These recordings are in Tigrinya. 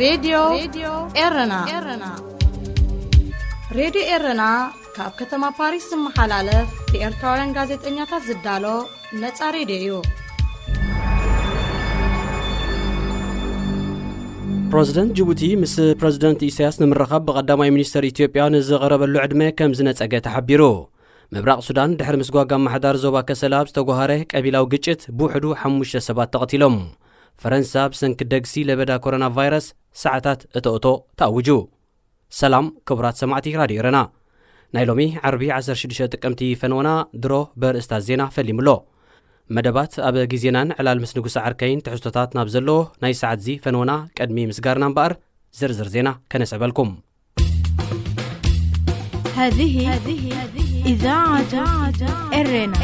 ሬድዮ ኤረና። ሬድዮ ኤረና ካብ ከተማ ፓሪስ ዝመሓላለፍ ብኤርትራውያን ጋዜጠኛታት ዝዳሎ ነጻ ሬድዮ እዩ። ፕረዚደንት ጅቡቲ ምስ ፕረዚደንት ኢሳያስ ንምርኻብ ብቐዳማይ ሚኒስተር ኢትዮጵያ ንዝቐረበሉ ዕድመ ከም ዝነጸገ ተሓቢሩ። ምብራቕ ሱዳን ድሕሪ ምስጓግ ኣመሓዳሪ ዞባ ከሰላ ኣብ ዝተጓሃረ ቀቢላዊ ግጭት ብውሕዱ ሓሙሽተ ሰባት ተቐቲሎም። ፈረንሳ ብሰንኪ ደግሲ ለበዳ ኮሮና ቫይረስ ሰዓታት እቶእቶ ተኣውጁ። ሰላም ክቡራት ሰማዕቲ ራድዮ ኤረና። ናይ ሎሚ ዓርቢ ዓሰርተ ሽዱሽተ ጥቅምቲ ፈነወና ድሮ በርእስታት ዜና ፈሊሙ ኣሎ። መደባት ኣብ ግዜናን ዕላል ምስ ንጉሰ ዓርከይን ትሕዝቶታት ናብ ዘለዎ ናይ ሰዓት እዚ ፈነወና ቅድሚ ምስጋርና እምበኣር ዝርዝር ዜና ከነስዕበልኩም። هذه إذاعة إرنا.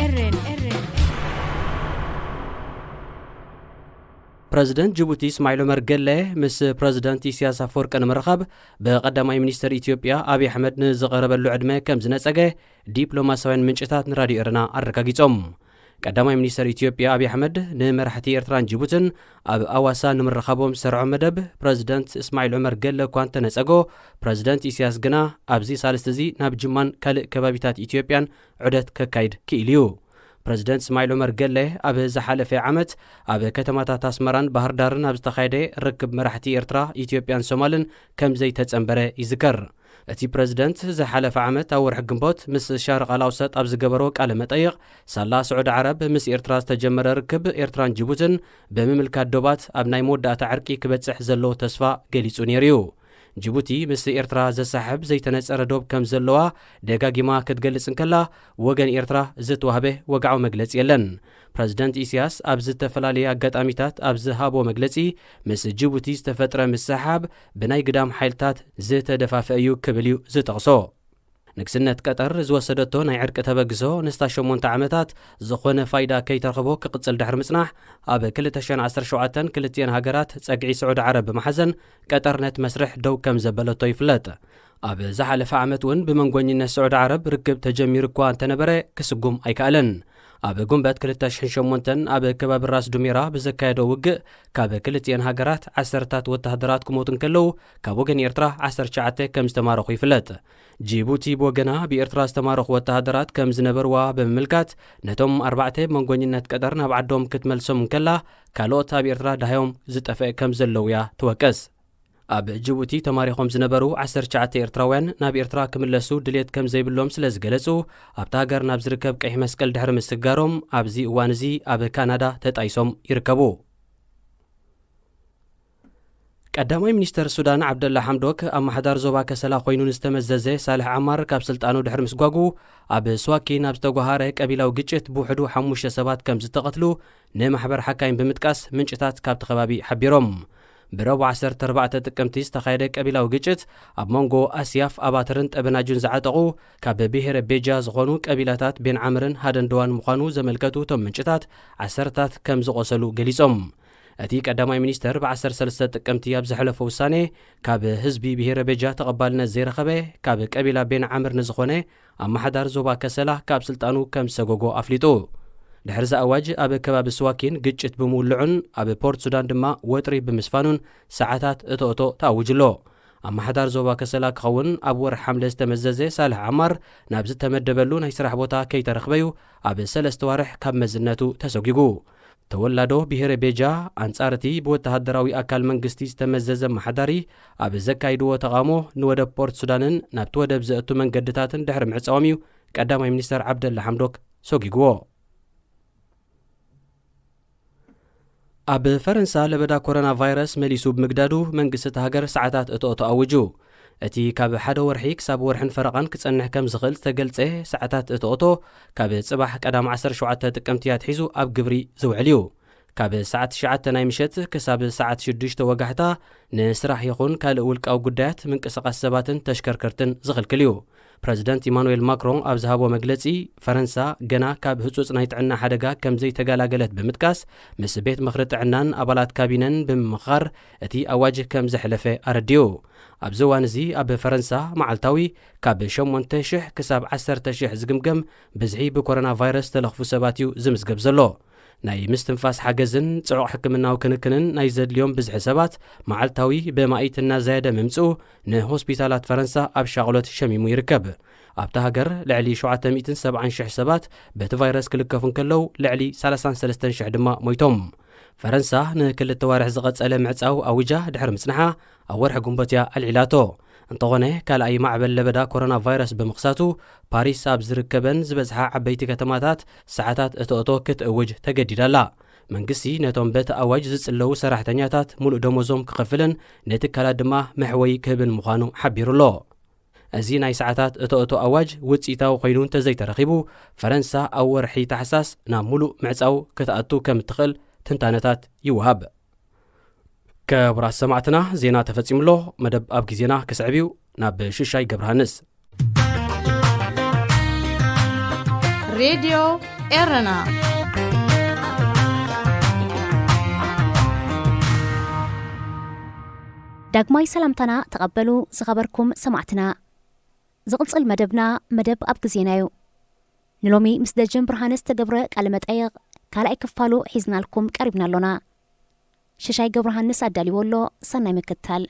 ፕረዚደንት ጅቡቲ እስማዒል ዑመር ገለ ምስ ፕረዚደንት ኢሳያስ ኣፈወርቂ ንምርኻብ ብቐዳማይ ሚኒስተር ኢትዮጵያ ኣብይ ኣሕመድ ንዝቐረበሉ ዕድመ ከም ዝነጸገ ዲፕሎማስያውያን ምንጭታት ንራድዮ ኤረና ኣረጋጊጾም። ቀዳማይ ሚኒስተር ኢትዮጵያ ኣብይ ኣሕመድ ንመራሕቲ ኤርትራን ጅቡትን ኣብ ኣዋሳ ንምርኻቦም ዝሰርዖ መደብ ፕረዚደንት እስማዒል ዑመር ገለ እኳ እንተነጸጎ፣ ፕረዚደንት ኢሳያስ ግና ኣብዚ ሳልስቲ እዚ ናብ ጅማን ካልእ ከባቢታት ኢትዮጵያን ዑደት ከካይድ ክኢሉ እዩ። ፕረዚደንት እስማዒል ዑመር ገለ ኣብ ዝሓለፈ ዓመት ኣብ ከተማታት ኣስመራን ባህር ዳርን ኣብ ዝተኻየደ ርክብ መራሕቲ ኤርትራ፣ ኢትዮጵያን ሶማልን ከም ዘይተጸንበረ ይዝከር። እቲ ፕረዚደንት ዝሓለፈ ዓመት ኣብ ወርሒ ግንቦት ምስ ሻርቕ ኣልኣውሰጥ ኣብ ዝገበሮ ቃለ መጠይቕ፣ ሳላ ስዑዲ ዓረብ ምስ ኤርትራ ዝተጀመረ ርክብ ኤርትራን ጅቡትን ብምምልካት ዶባት ኣብ ናይ መወዳእታ ዕርቂ ክበጽሕ ዘለዎ ተስፋ ገሊጹ ነይሩ እዩ። ጅቡቲ ምስ ኤርትራ ዘሳሕብ ዘይተነጸረ ዶብ ከም ዘለዋ ደጋጊማ ክትገልጽ እንከላ፣ ወገን ኤርትራ ዝተዋህበ ወግዓዊ መግለጺ የለን። ፕረዚደንት ኢሳያስ ኣብ ዝተፈላለየ ኣጋጣሚታት ኣብ ዝሃቦ መግለጺ፣ ምስ ጅቡቲ ዝተፈጥረ ምስሕሓብ ብናይ ግዳም ሓይልታት ዝተደፋፈአ እዩ ክብል እዩ ዝጠቕሶ። ንግስነት ቀጠር ዝወሰደቶ ናይ ዕርቂ ተበግሶ ንስታ ሸሞንተ ዓመታት ዝኾነ ፋይዳ ከይተረኽቦ ክቕጽል ድሕሪ ምጽናሕ፣ ኣብ ክልተ ሽሕን ዓሰርተ ሸውዓተን ክልቲኤን ሃገራት ጸግዒ ስዑዲ ዓረብ ብምሓዘን ቀጠር ነቲ መስርሕ ደው ከም ዘበለቶ ይፍለጥ። ኣብ ዝሓለፈ ዓመት እውን ብመንጎኝነት ስዑዲ ዓረብ ርክብ ተጀሚሩ እኳ እንተነበረ ክስጉም ኣይከኣለን። ኣብ ጉንበት ክልተ ሽሕን ሸሞንተን ኣብ ከባቢ ራስ ዱሜራ ብዘካየዶ ውግእ ካብ ክልቲኤን ሃገራት ዓሰርታት ወተሃደራት ክሞቱ እንከለዉ፣ ካብ ወገን ኤርትራ ዓሰርተ ትሽዓተ ከም ዝተማረኹ ይፍለጥ። ጅቡቲ ብወገና ብኤርትራ ዝተማረኹ ወተሃደራት ከም ዝነበርዋ ብምምልካት፣ ነቶም ኣርባዕተ መንጎኝነት ቀጠር ናብ ዓዶም ክትመልሶም እንከላ፣ ካልኦት ኣብ ኤርትራ ደሃዮም ዝጠፍአ ከም ዘለዉ እያ ትወቅስ። ኣብ ጅቡቲ ተማሪኾም ዝነበሩ ዓሰርተ ትሽዓተ ኤርትራውያን ናብ ኤርትራ ክምለሱ ድሌት ከም ዘይብሎም ስለ ዝገለጹ፣ ኣብታ ሃገር ናብ ዝርከብ ቀይሕ መስቀል ድሕሪ ምስጋሮም፣ ኣብዚ እዋን እዚ ኣብ ካናዳ ተጣይሶም ይርከቡ። ቀዳማይ ሚኒስተር ሱዳን ዓብደላ ሓምዶክ ኣመሓዳሪ ዞባ ከሰላ ኮይኑ ንዝተመዘዘ ሳልሕ ዓማር ካብ ስልጣኑ ድሕሪ ምስጓጉ፣ ኣብ ስዋኪን ኣብ ዝተጓሃረ ቀቢላዊ ግጭት ብውሕዱ ሓሙሽተ ሰባት ከም ዝተቐትሉ ንማሕበር ሓካይም ብምጥቃስ ምንጭታት ካብቲ ከባቢ ሓቢሮም። ብረቡዕ ዓሰርተ ኣርባዕተ ጥቅምቲ ዝተኻየደ ቀቢላዊ ግጭት ኣብ መንጎ ኣስያፍ ኣባተርን ጠበናጁን ዝዓጠቑ ካብ ብሄረ ቤጃ ዝኾኑ ቀቢላታት ቤን ዓምርን ሃደንደዋን ምዃኑ ዘመልከቱ እቶም ምንጭታት፣ ዓሰርታት ከም ዝቖሰሉ ገሊጾም። እቲ ቀዳማይ ሚኒስተር ብ ዓሰርተ ሰለስተ ጥቅምቲ ኣብ ዘሕለፎ ውሳኔ፣ ካብ ህዝቢ ብሄረ ቤጃ ተቐባልነት ዘይረኸበ፣ ካብ ቀቢላ ቤን ዓምር ንዝኾነ ኣመሓዳሪ ዞባ ከሰላ ካብ ስልጣኑ ከም ዝሰጎጎ ኣፍሊጡ። ድሕሪ እዚ ኣዋጅ ኣብ ከባቢ ስዋኪን ግጭት ብምውልዑን ኣብ ፖርት ሱዳን ድማ ወጥሪ ብምስፋኑን ሰዓታት እቶ እቶ ተኣዊጁ ኣሎ። ኣመሓዳሪ ዞባ ከሰላ ክኸውን ኣብ ወርሒ ሓምለ ዝተመዘዘ ሳልሕ ዓማር ናብ ዝተመደበሉ ናይ ስራሕ ቦታ ከይተረኽበዩ ኣብ ሰለስተ ዋርሕ ካብ መዝነቱ ተሰጒጉ። ተወላዶ ብሄረ ቤጃ፣ ኣንጻር እቲ ብወተሃደራዊ ኣካል መንግስቲ ዝተመዘዘ ኣመሓዳሪ፣ ኣብ ዘካይድዎ ተቓውሞ ንወደብ ፖርት ሱዳንን ናብቲ ወደብ ዘእቱ መንገድታትን ድሕሪ ምዕጻዎም እዩ ቀዳማይ ሚኒስተር ዓብደላ ሓምዶክ ሰጒግዎ። ኣብ ፈረንሳ ለበዳ ኮሮና ቫይረስ መሊሱ ብምግዳዱ መንግስቲ እታ ሃገር ሰዓታት እቶ እቶ ኣዊጁ። እቲ ካብ ሓደ ወርሒ ክሳብ ወርሕን ፈረቓን ክጸንሕ ከም ዝኽእል ዝተገልጸ ሰዓታት እቶ እቶ ካብ ጽባሕ ቀዳም ዓሰርተ ሸውዓተ ጥቅምቲ ኣትሒዙ ኣብ ግብሪ ዝውዕል እዩ። ካብ ሰዓት ትሽዓተ ናይ ምሸት ክሳብ ሰዓት ሽዱሽተ ወጋሕታ ንስራሕ ይኹን ካልእ ውልቃዊ ጉዳያት ምንቅስቓስ ሰባትን ተሽከርከርትን ዝኽልክል እዩ። ፕረዚደንት ኢማኑኤል ማክሮን ኣብ ዝሃቦ መግለጺ፣ ፈረንሳ ገና ካብ ህጹጽ ናይ ጥዕና ሓደጋ ከም ዘይተገላገለት ብምጥቃስ፣ ምስ ቤት ምኽሪ ጥዕናን ኣባላት ካቢነን ብምምኽኻር እቲ ኣዋጅ ከም ዘሕለፈ ኣረዲኡ። ኣብዚ እዋን እዚ ኣብ ፈረንሳ መዓልታዊ ካብ ሸሞንተ ሽሕ ክሳብ ዓሰርተ ሽሕ ዝግምገም ብዝሒ ብኮሮና ቫይረስ ዝተለኽፉ ሰባት እዩ ዝምዝገብ ዘሎ። ናይ ምስትንፋስ ሓገዝን ጽዑቕ ሕክምናዊ ክንክንን ናይ ዘድልዮም ብዝሒ ሰባት መዓልታዊ ብማኢት እናዛየደ ምምጽኡ ንሆስፒታላት ፈረንሳ ኣብ ሻቕሎት ሸሚሙ ይርከብ። ኣብታ ሃገር ልዕሊ ሸውዓተ ሚእትን ሰብዓን ሽሕ ሰባት በቲ ቫይረስ ክልከፉ እንከለዉ፣ ልዕሊ ሰላሳን ሰለስተን ሽሕ ድማ ሞይቶም። ፈረንሳ ንክልተ ዋርሕ ዝቐጸለ ምዕጻው ኣዊጃ ድሕሪ ምጽንሓ፣ ኣብ ወርሒ ግንቦት እያ ኣልዒላቶ። እንተኾነ፣ ካልኣይ ማዕበል ለበዳ ኮሮና ቫይረስ ብምኽሳቱ፣ ፓሪስ ኣብ ዝርከበን ዝበዝሓ ዓበይቲ ከተማታት ሰዓታት እቶእቶ ክትእውጅ ተገዲዳ ኣላ። መንግስቲ ነቶም በቲ ኣዋጅ ዝጽለዉ ሰራሕተኛታት ሙሉእ ደሞዞም ክኸፍልን ንትካላት ድማ መሕወዪ ክህብን ምዃኑ ሓቢሩ ኣሎ። እዚ ናይ ሰዓታት እቶእቶ ኣዋጅ ውጽኢታዊ ኮይኑ እንተዘይተረኺቡ፣ ፈረንሳ ኣብ ወርሒ ታሕሳስ ናብ ሙሉእ ምዕጻው ክትኣቱ ከም እትኽእል ትንታነታት ይወሃብ። ክቡራት ሰማዕትና፣ ዜና ተፈጺሙ ኣሎ። መደብ ኣብ ግዜና ክስዕብ እዩ። ናብ ሽሻይ ገብረሃንስ። ሬድዮ ኤረና። ዳግማይ ሰላምታና ተቐበሉ ዝኸበርኩም ሰማዕትና። ዝቕጽል መደብና መደብ ኣብ ግዜና እዩ። ንሎሚ ምስ ደጀን ብርሃነ ዝተገብረ ቃለ መጠይቕ ካልኣይ ክፋሉ ሒዝናልኩም ቀሪብና ኣሎና። ሽሻይ ገብረሃንስ ኣዳልዎ ኣሎ። ሰናይ ምክትታል።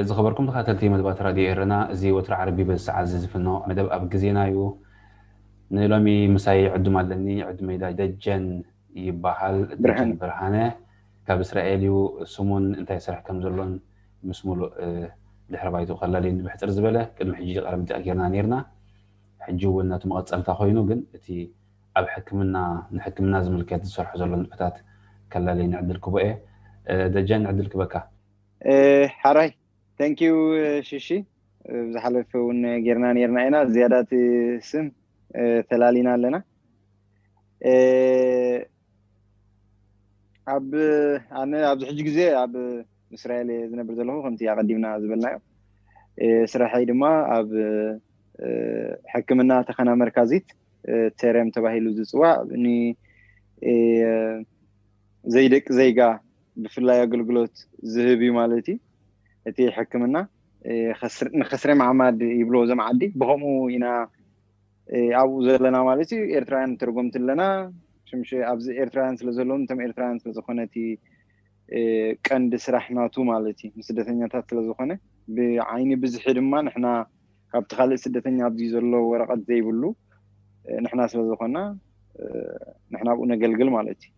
ዝኸበርኩም ተኸታተልቲ መደባት ራድዮ ኤረና፣ እዚ ወትሪ ዓርቢ በዚ ሰዓት እዚ ዝፍኖ መደብ ኣብ ግዜና እዩ። ንሎሚ ምሳይ ዕዱም ኣለኒ። ዕዱመይ ዳ-፣ ደጀን ይበሃል። ብርሃነ። ደጀን ብርሃነ ካብ እስራኤል እዩ። ስሙን እንታይ ይሰርሕ ከም ዘሎን ምስ ሙሉእ፣ እ፣ ድሕረ ባይትኡ ከላልየኒ ብሕጽር ዝበለ ቅድሚ ሕጂ ቀረብ ጌርና ኔርና። ሕጂ እውን ነቲ መቐጸልታ ኮይኑ፣ ግን እቲ ኣብ ሕክምና፣ ንሕክምና ዝምልከት ዝሰርሖ ዘሎ ንጥፈታት ከላልየኒ ዕድል ክቦ እየ። እ፣ ደጀን ዕድል ክበካ። እ፣ ሓራይ፣ thank you፣ ሽሺ። እ፣ ብዝሓለፈ እውን ጌርና ኔርና ኢና። ዝያዳ እቲ ስም፣ እ፣ ተላሊና ኣለና። እ፣ ኣብ፣ ኣነ ኣብዚ ሕጂ ግዜ ኣብ እስራኤል እየ ዝነብር ዘለኹ፣ ከምቲ ኣቐዲምና ዝበልናዮ። እ፣ ስራሐይ ድማ ኣብ፣ እ፣ ሕክምና ተኸና መርካዚት፣ እ፣ ቴሬም ተባሂሉ ዝጽዋዕ ን-፣ እ፣ ዘይደቂ ዜጋ ብፍላይ ኣገልግሎት ዝህብ እዩ ማለት እዩ። እቲ ሕክምና፣ እ፣ ከስር-፣ ንከስሬ መዓማድ ይብልዎ እዞም ዓዲ። ብኸምኡ ኢና፣ እ፣ ኣብኡ ዘለና ማለት እዩ። ኤርትራውያን ተርጎምቲ ኣለና። ሽምሽ ኣብዚ ኤርትራውያን ስለ ዘለዉ፣ ነቶም ኤርትራውያን ስለ ዝኾነ እቲ፣ እ፣ ቀንዲ ስራሕ ናቱ ማለት እዩ፣ ንስደተኛታት ስለ ዝኾነ፣ ብዓይኒ ብዝሒ ድማ ንሕና ካብቲ ካልእ ስደተኛ ኣብዚ ዘሎ ወረቐት ዘይብሉ፣ እ፣ ንሕና ስለ ዝኾና፣ እ፣ ንሕና ኣብኡ ነገልግል ማለት እዩ።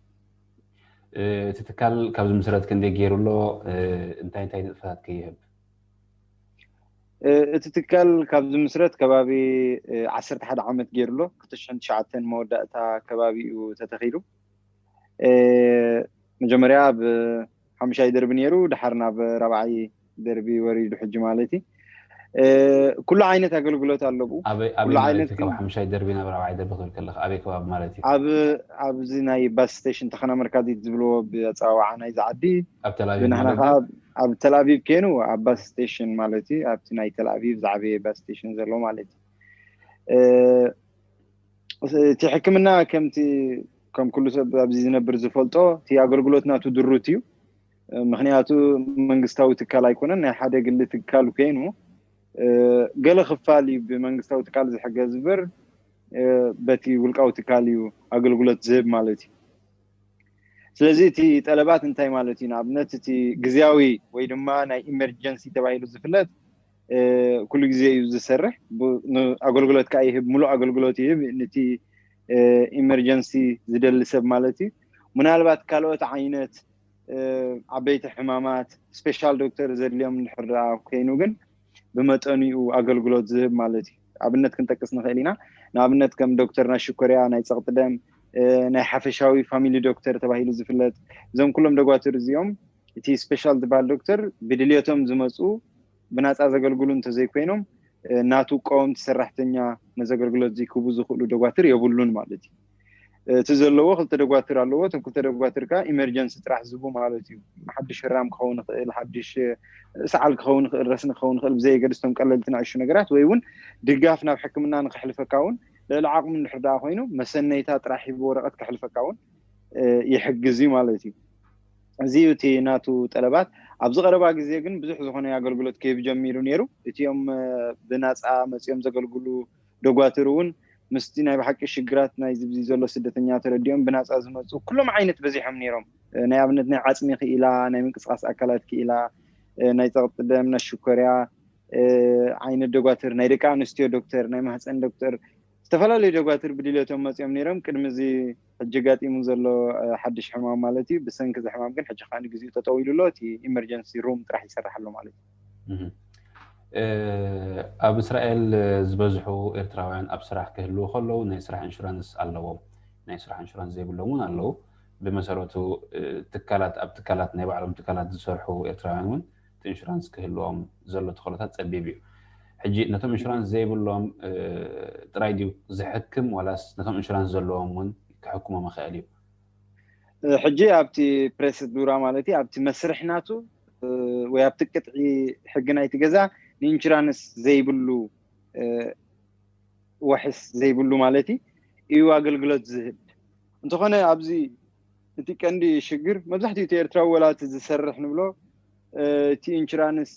እ፣ እቲ ትካል ካብ ዝምስረት ክንደይ ገይሩ ኣሎ? እ፣ እንታይ እንታይ ንጥፈታት ከ ይህብ? እ፣ እቲ ትካል ካብ ዝምስረት ከባቢ፣ እ፣ ዓሰርተ ሓደ ዓመት ገይሩ ኣሎ። ክልተ ሽሕን ትሽዓተን መወዳእታ ከባቢ እዩ ተተኺሉ። እ፣ መጀመርያ ኣብ ሓሙሻይ ደርቢ ነይሩ፣ ድሓር ናብ ራብዓይ ደርቢ ወሪዱ ሕጂ ማለት እዩ። እ፣ ኩሉ ዓይነት ኣገልግሎት ኣሎ ብኡ። ኣበይ፣ ኣበይ ኩሉ ማለት ዓይነት እዩ? ካብ ግን ሓሙሻይ ደርቢ ናብ ራብዓይ ደርቢ ክትብል ከለኻ ኣበይ ከባቢ ማለት እዩ? ኣብ፣ ኣብዚ ናይ ባስ ስቴሽን ተኸና መርካዚት ዝብልዎ ብኣጸዋውዓ ናይዚ ዓዲ። ኣብ ተል ኣቪቭ ብናህና ማለት ከኣ ድዩ? ኣብ፣ ኣብ ተል ኣቪቭ ከይኑ ኣብ ባስ ስቴሽን ማለት እዩ። ኣብቲ ናይ ተል ኣቪቭ ዝዓበየ ባስ ስቴሽን ዘሎ ማለት እዩ። እ፣ እቲ ሕክምና ከምቲ፣ ከም ኩሉ ሰብ ኣብዚ ዝነብር ዝፈልጦ፣ እቲ ኣገልግሎት ናቱ ድሩት እዩ። ምኽንያቱ መንግስታዊ ትካል ኣይኮነን፣ ናይ ሓደ ግሊ ትካል ኮይኑ፣ እ፣ ገለ ክፋል እዩ ብመንግስታዊ ትካል ዝሕገዝ እምበር፣ እ፣ በቲ ውልቃዊ ትካል እዩ ኣገልግሎት ዝህብ ማለት እዩ። ስለዚ እቲ ጠለባት እንታይ ማለት እዩ? ንኣብነት እቲ ግዝያዊ ወይ ድማ ናይ ኢመርጀንሲ ተባሂሉ ዝፍለጥ፣ እ፣ ኩሉ ግዜ እዩ ዝሰርሕ። ብ-፣ ን-፣ ኣገልግሎት ከኣ ይህብ፣ ሙሉእ ኣገልግሎት ይህብ። ነቲ፣ እ፣ ኢመርጀንሲ ዝደሊ ሰብ ማለት እዩ። ምናልባት ካልኦት ዓይነት፣ እ፣ ዓበይቲ ሕማማት፣ ስፔሻል ዶክተር ዘድልዮም እንድሕር ደኣ ኮይኑ ግን ብመጠኑ እዩ ኣገልግሎት ዝህብ ማለት እዩ። ኣብነት ክንጠቅስ ንኽእል ኢና። ንኣብነት ከም ዶክተር ናይ ሽኮርያ፣ ናይ ጸቕጢ ደም፣ እ፣ ናይ ሓፈሻዊ ፋሚሊ ዶክተር ተባሂሉ ዝፍለጥ፣ እዞም ኩሎም ደጓትር እዚኦም እቲ ስፔሻል ዝበሃል ዶክተር ብድልየቶም ዝመጹ ብናጻ ዘገልግሉ እንተዘይኮይኖም፣ እ፣ ናቱ ቀወምቲ ሰራሕተኛ ነዚ ኣገልግሎት እዚ ክህቡ ዝኽእሉ ደጓትር የብሉን ማለት እዩ። እቲ ዘለዎ ክልተ ደጓትር ኣለዎ። እቶም ክልተ ደጓትር ከኣ ኢመርጀንሲ ጥራሕ ዝህቡ ማለት እዩ። ሓድሽ ህራም ክኸውን ይኽእል፣ ሓድሽ፣ እ፣ ሰዓል ክኸውን ይኽእል፣ ረስኒ ክኸውን ይኽእል፣ ብዘየገድስ እቶም ቀለልቲ ንኣሽቱ ነገራት፣ ወይ እውን ድጋፍ ናብ ሕክምና ንኸሕልፈካ እውን ልዕሊ ዓቕሙ እንድሕር ደኣ ኮይኑ መሰነይታ ጥራሕ ሂቡ ወረቐት ከሕልፈካ እውን ይሕግዝ እዩ ማለት እዩ። እዚ እዩ እቲ ናቱ ጠለባት። ኣብዚ ቀረባ ግዜ ግን ብዙሕ ዝኾነ ኣገልግሎት ክህብ ጀሚሩ ነይሩ። እቲኦም ብናፃ መፂኦም ዘገልግሉ ደጓትር እውን ምስቲ ናይ ብሓቂ ሽግራት ናይ ዝብዚ ዘሎ ስደተኛ ተረዲኦም ብናፃ ዝመፁ ኩሎም ዓይነት በዚሖም ነይሮም። ናይ ኣብነት ናይ ዓፅሚ ክኢላ፣ ናይ ምንቅስቃስ ኣካላት ክኢላ፣ ናይ ፀቕጢ ደም፣ ናይ ሽኮርያ ዓይነት ደጓትር፣ ናይ ደቂ ኣንስትዮ ዶክተር፣ ናይ ማህፀን ዶክተር፣ ዝተፈላለዩ ደጓትር ብድልየቶም መፂኦም ነይሮም። ቅድሚ እዚ ሕጂ ጋጢሙ ዘሎ ሓድሽ ሕማም ማለት እዩ። ብሰንኪ እዚ ሕማም ግን ሕጂ ከዓ ንግዚኡ ተጠዊሉ ኣሎ። እቲ ኢመርጀንሲ ሩም ጥራሕ ይሰርሕ ኣሎ ማለት እዩ። ኣብ እስራኤል ዝበዝሑ ኤርትራውያን ኣብ ስራሕ ክህልዉ ከለዉ ናይ ስራሕ ኢንሹራንስ ኣለዎም። ናይ ስራሕ ኢንሹራንስ ዘይብሎም እውን ኣለዉ። ብመሰረቱ ትካላት ኣብ ትካላት ናይ ባዕሎም ትካላት ዝሰርሑ ኤርትራውያን እውን እቲ ኢንሹራንስ ክህልዎም ዘሎ ተኽእሎታት ጸቢብ እዩ። ሕጂ ነቶም ኢንሹራንስ ዘይብሎም ጥራይ ድዩ ዝሕክም ዋላስ ነቶም ኢንሹራንስ ዘለዎም እውን ክሕክሞም ይኽእል እዩ? ሕጂ ኣብቲ ፕሬሰዱራ ማለት እዩ ኣብቲ መስርሕ ናቱ ወይ ኣብቲ ቅጥዒ ሕጊ ናይቲ ገዛ ንኢንሹራንስ ዘይብሉ ወሕስ ዘይብሉ ማለት እዩ ኣገልግሎት ዝህብ። እንተኾነ ኣብዚ እቲ ቀንዲ ሽግር መብዛሕትኡ እቲ ኤርትራዊ ወላ እቲ ዝሰርሕ ንብሎ እቲ ኢንሹራንስ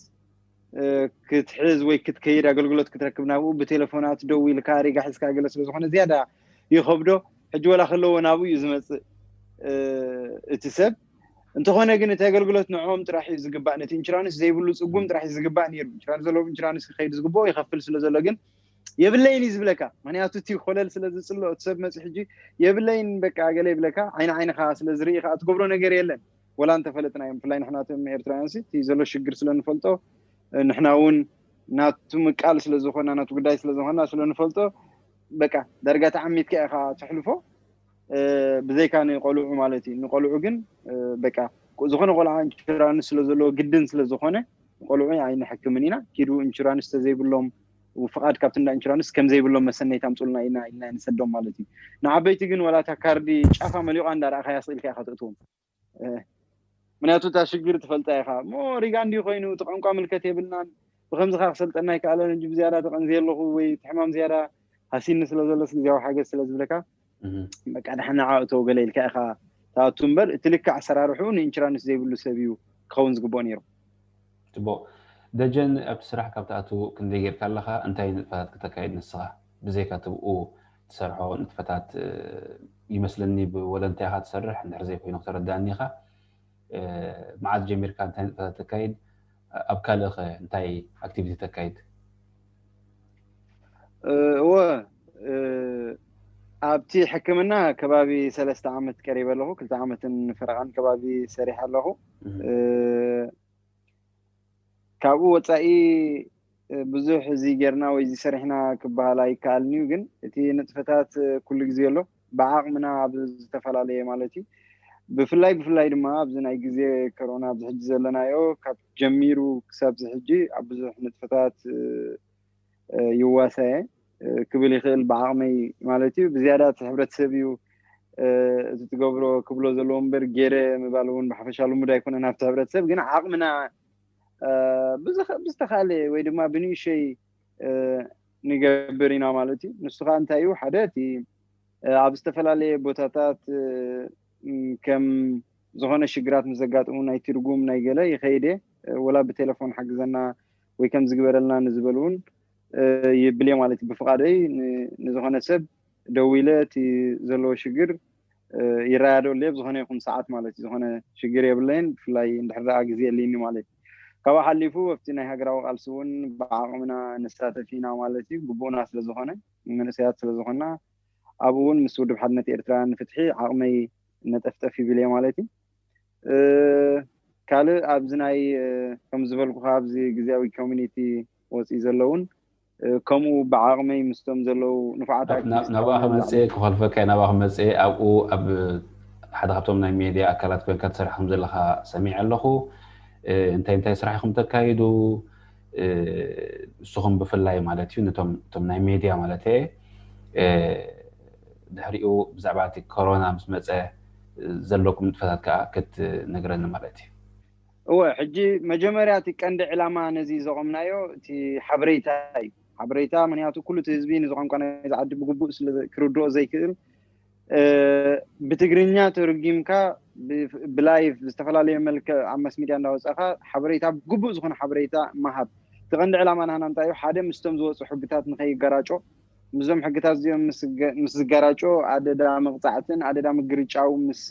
ክትሕዝ ወይ ክትከይድ ኣገልግሎት ክትረክብ ናብኡ ብቴሌፎናት ደው ኢልካ ሪጋ ሒዝካ ገለ ስለዝኾነ ዝያዳ ይኸብዶ። ሕጂ ወላ ከለዎ ናብኡ እዩ ዝመፅእ እቲ ሰብ። እንተኾነ ግን እቲ ኣገልግሎት ንዕኦም ጥራሕ እዩ ዝግባእ። ነቲ ኢንሹራንስ ዘይብሉ ፅጉም ጥራሕ እዩ ዝግባእ ነይሩ። ኢንሹራንስ ዘለዎ ኢንሹራንስ ክኸይድ ዝግብኦ ይኸፍል ስለ ዘሎ ግን የብለይን እዩ ዝብለካ። ምክንያቱ እቲ ኮለል ስለ ዝፅሎ እቲ ሰብ መፂ ሕጂ የብለይን በቃ ገለ ይብለካ። ዓይኒ ዓይንኻ ስለ ዝርኢ ከዓ ትገብሮ ነገር የለን። ወላ እንተፈለጥና እዮም ብፍላይ ንሕናቶም ኤርትራውያን ሲ እቲ ዘሎ ሽግር ስለ ንፈልጦ ንሕና እውን ናቱ ምቃል ስለ ዝኾና ናቱ ጉዳይ ስለ ዝኾና ስለ ንፈልጦ በቃ ዳርጋ ተዓሚትካ ኢኻ ትሕልፎ። ብዘይካ ንቆልዑ ማለት እዩ። ንቆልዑ ግን በቃ ዝኾነ ቆልዓ ኢንሹራንስ ስለ ዘለዎ ግድን ስለ ዝኾነ ንቆልዑ ኣይንሕክምን ኢና። ኪዱ ኢንሹራንስ ተዘይብሎም ፍቓድ ካብቲ እንዳ ኢንሹራንስ ከም ዘይብሎም መሰነይ ታምፁልና ኢና ኢልና ንሰዶም ማለት እዩ። ንዓበይቲ ግን ወላ እታ ካርዲ ጫፋ መሊቋ እንዳረኣኻያ ስኢልካ ኢኻ ተእትዎም። ምክንያቱ እታ ሽግር ትፈልጣ ኢኻ እሞ ሪጋ እንዲ ኮይኑ እቲ ቋንቋ ምልከት የብልናን ብከምዚ ካ ክሰልጠና ይከኣለን እንጂ ብዝያዳ ተቐንዚ ኣለኹ ወይ እቲ ሕማም ዝያዳ ሃሲኒ ስለ ዘሎ ግዜያዊ ሓገዝ ስለ ዝብለካ በቃ ድሓን ንዓ እቶ ገለ ኢልካ ኢኻ ትኣቱ እምበር እቲ ልክዕ ኣሰራርሑ ንኢንሹራንስ ዘይብሉ ሰብ እዩ ክኸውን ዝግብኦ ነይሩ። ጽቡቕ። ደጀን ኣብቲ ስራሕ ካብ ትኣቱ ክንደይ ጌርካ ኣለኻ? እንታይ ንጥፈታት ክተካይድ ንስኻ? ብዘይካ እቲ ብኡ ትሰርሖ ንጥፈታት ይመስለኒ ብወለንታ ኢኻ ትሰርሕ እንድሕር ዘይኮይኑ ክተረዳእኒ ኢኻ። መዓዝ ጀሚርካ እንታይ ንጥፈታት ተካይድ? ኣብ ካልእ ኸ እንታይ ኣክቲቪቲ ተካይድ? እወ ኣብቲ ሕክምና ከባቢ ሰለስተ ዓመት ቀሪበ ኣለኹ። ክልተ ዓመትን ፈረቓን ከባቢ ሰሪሐ ኣለኹ። ካብኡ ወፃኢ ብዙሕ እዚ ጌርና ወይ እዚ ሰሪሕና ክበሃል ኣይከኣልን እዩ። ግን እቲ ንጥፈታት ኩሉ ግዜ ኣሎ ብዓቕምና ኣብ ዝተፈላለየ ማለት እዩ። ብፍላይ ብፍላይ ድማ ኣብዚ ናይ ግዜ ኮሮና ኣብዚ ሕጂ ዘለናዮ ካብ ጀሚሩ ክሳብ እዚ ሕጂ ኣብ ብዙሕ ንጥፈታት ይዋሳየ ክብል ይኽእል ብዓቕመይ ማለት እዩ። ብዝያዳ እቲ ሕብረተሰብ እዩ እቲ ትገብሮ ክብሎ ዘለዎ እምበር ገይረ ምባል እውን ብሓፈሻ ልሙድ ኣይኮነን ኣብቲ ሕብረተሰብ። ግን ዓቕምና ብዝተኻለ ወይ ድማ ብንእሸይ ንገብር ኢና ማለት እዩ። ንሱ ከዓ እንታይ እዩ ሓደ እቲ ኣብ ዝተፈላለየ ቦታታት ከም ዝኾነ ሽግራት ምስ ዘጋጥሙ ናይ ትርጉም ናይ ገለ ይኸይድ እየ። ወላ ብቴሌፎን ሓግዘና ወይ ከም ዝግበረልና ንዝበል እውን ይብል እየ ማለት እዩ። ብፍቓደይ ንዝኾነ ሰብ ደዊለ እቲ ዘለዎ ሽግር ይረዳዶ ኣለየ ብዝኾነ ይኹን ሰዓት ማለት እዩ። ዝኾነ ሽግር የብለይን ብፍላይ እንድሕር ደኣ ግዜ የለይኒ ማለት እዩ። ካብኡ ሓሊፉ ኣብቲ ናይ ሃገራዊ ቃልሲ እውን ብዓቕምና ንሳተፍ ኢና ማለት እዩ። ግቡእና ስለ ዝኾነ መንእሰያት ስለ ዝኾንና ኣብኡ እውን ምስ ውድብ ሓድነት ኤርትራ ንፍትሒ ዓቕመይ ነጠፍጠፍ ይብል እየ ማለት እዩ። ካልእ ኣብዚ ናይ ከም ዝበልኩ ኣብዚ ግዜያዊ ኮሚኒቲ ወፂኢ ዘለውን ከምኡ ብዓቕመይ ምስቶም ዘለዉ ንፉዓት ናብኣ ክመፅእ ክኸልፈካ ናብኣ ክመፅእ ኣብኡ ኣብ ሓደ ካብቶም ናይ ሜድያ ኣካላት ኮይንካ ትሰርሕ ከም ዘለካ ሰሚዐ ኣለኹ። እንታይ እንታይ ስራሕ ኢኹም ተካይዱ? ንስኹም ብፍላይ ማለት እዩ ነቶም እቶም ናይ ሜድያ ማለት እየ ድሕሪኡ ብዛዕባ እቲ ኮሮና ምስ መፀ ዘለኩም ንጥፈታት ከዓ ክትነግረኒ ማለት እዩ። እወ ሕጂ መጀመርያ እቲ ቀንዲ ዕላማ ነዚ ዘቆምናዮ እቲ ሓበሬታ እዩ። ሓበሬታ ምክንያቱ ኩሉ እቲ ህዝቢ ነዚ ቋንቋ ናይዚ ዓዲ ብግቡእ ክርድኦ ዘይክእል ብትግርኛ ተርጊምካ ብላይቭ ዝተፈላለየ መልክዕ ኣብ ማስ ሚድያ እንዳወፃእካ ሓበሬታ፣ ግቡእ ዝኾነ ሓበሬታ ምሃብ። እቲ ቀንዲ ዕላማ ናህና እንታይ እዩ? ሓደ ምስቶም ዝወፁ ሕግታት ንኸይገራጮ፣ ምስዞም ሕግታት እዚኦም ምስ ዝገራጮ ኣደዳ መቕፃዕትን ኣደዳ ምግርጫው ምስ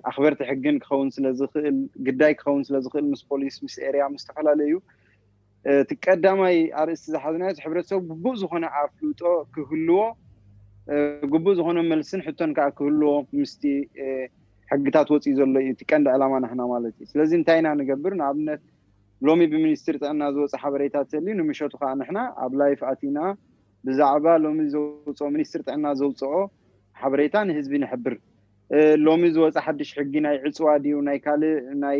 ኣኽበርቲ ሕግን ክኸውን ስለዝኽእል፣ ግዳይ ክኸውን ስለዝኽእል ምስ ፖሊስ፣ ምስ ኤርያ፣ ምስ ዝተፈላለዩ እቲ ቀዳማይ ኣርእስቲ ዝሓዝናዮ እቲ ሕብረተሰብ ግቡእ ዝኾነ ኣፍልጦ ክህልዎ፣ ግቡእ ዝኾነ መልስን ሕቶን ከዓ ክህልዎ ምስቲ ሕግታት ወፂኡ ዘሎ እዩ እቲ ቀንዲ ዕላማ ናህና ማለት እዩ። ስለዚ እንታይ ኢና ንገብር? ንኣብነት ሎሚ ብሚኒስትሪ ጥዕና ዝወፀ ሓበሬታ ተልዩ ንምሸቱ ከዓ ንሕና ኣብ ላይፍ ኣቲና ብዛዕባ ሎሚ ዘውፅኦ፣ ሚኒስትሪ ጥዕና ዘውፅኦ ሓበሬታ ንህዝቢ ንሕብር። ሎሚ ዝወፀ ሓድሽ ሕጊ ናይ ዕፅዋ ድዩ ናይ ካልእ ናይ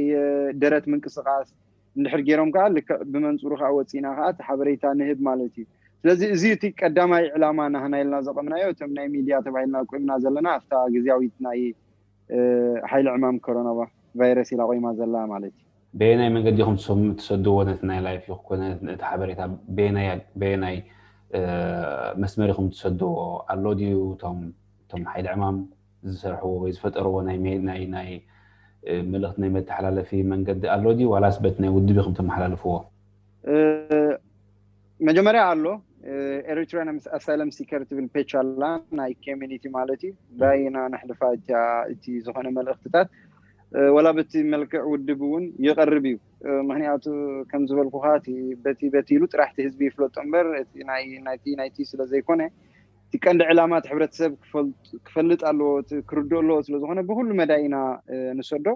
ደረት ምንቅስቃስ እንድሕር ገይሮም ከዓ ልክዕ ብመንፅሩ ከዓ ወፂና ከዓ እቲ ሓበሬታ ንህብ ማለት እዩ። ስለዚ እዚ እቲ ቀዳማይ ዕላማ ናህና ኢልና ዘቐምናዮ እቶም ናይ ሚድያ ተባሂልና ቆምና ዘለና ኣብታ ግዜያዊት ናይ ሓይሊ ዕማም ኮሮና ቫይረስ ኢላ ቆይማ ዘላ ማለት እዩ። በየናይ መንገዲ ኢኹም ትሰድዎ ነቲ ናይ ላይፍ ይኮነ ነቲ ሓበሬታ በየናይ መስመር ኢኹም ትሰድዎ? ኣሎ ድዩ እቶም ሓይሊ ዕማም ዝሰርሕዎ ወይ ዝፈጠርዎ ናይ መልእኽቲ ናይ መተሓላለፊ መንገዲ ኣሎ ድዩ ዋላስ በቲ ናይ ውድብ ኢኹም ተመሓላልፍዎ? መጀመርያ ኣሎ ኤሪትሪያን ኣሳይለም ሲከር ትብል ፔጅ ኣላ ናይ ኮሚኒቲ ማለት እዩ። ብኣይና ነሕልፋ እቲ ዝኾነ መልእኽትታት ወላ በቲ መልክዕ ውድብ እውን ይቐርብ እዩ። ምክንያቱ ከም ዝበልኩኻ በቲ በቲ ኢሉ ጥራሕ እቲ ህዝቢ ይፍለጦ እምበር ናይቲ ናይቲ ስለ ዘይኮነ እቲ ቀንዲ ዕላማ እቲ ሕብረተሰብ ክፈልጥ ኣለዎ፣ ክርድኦ ኣለዎ ስለዝኾነ ብኩሉ መዳይ ኢና ንሰዶ።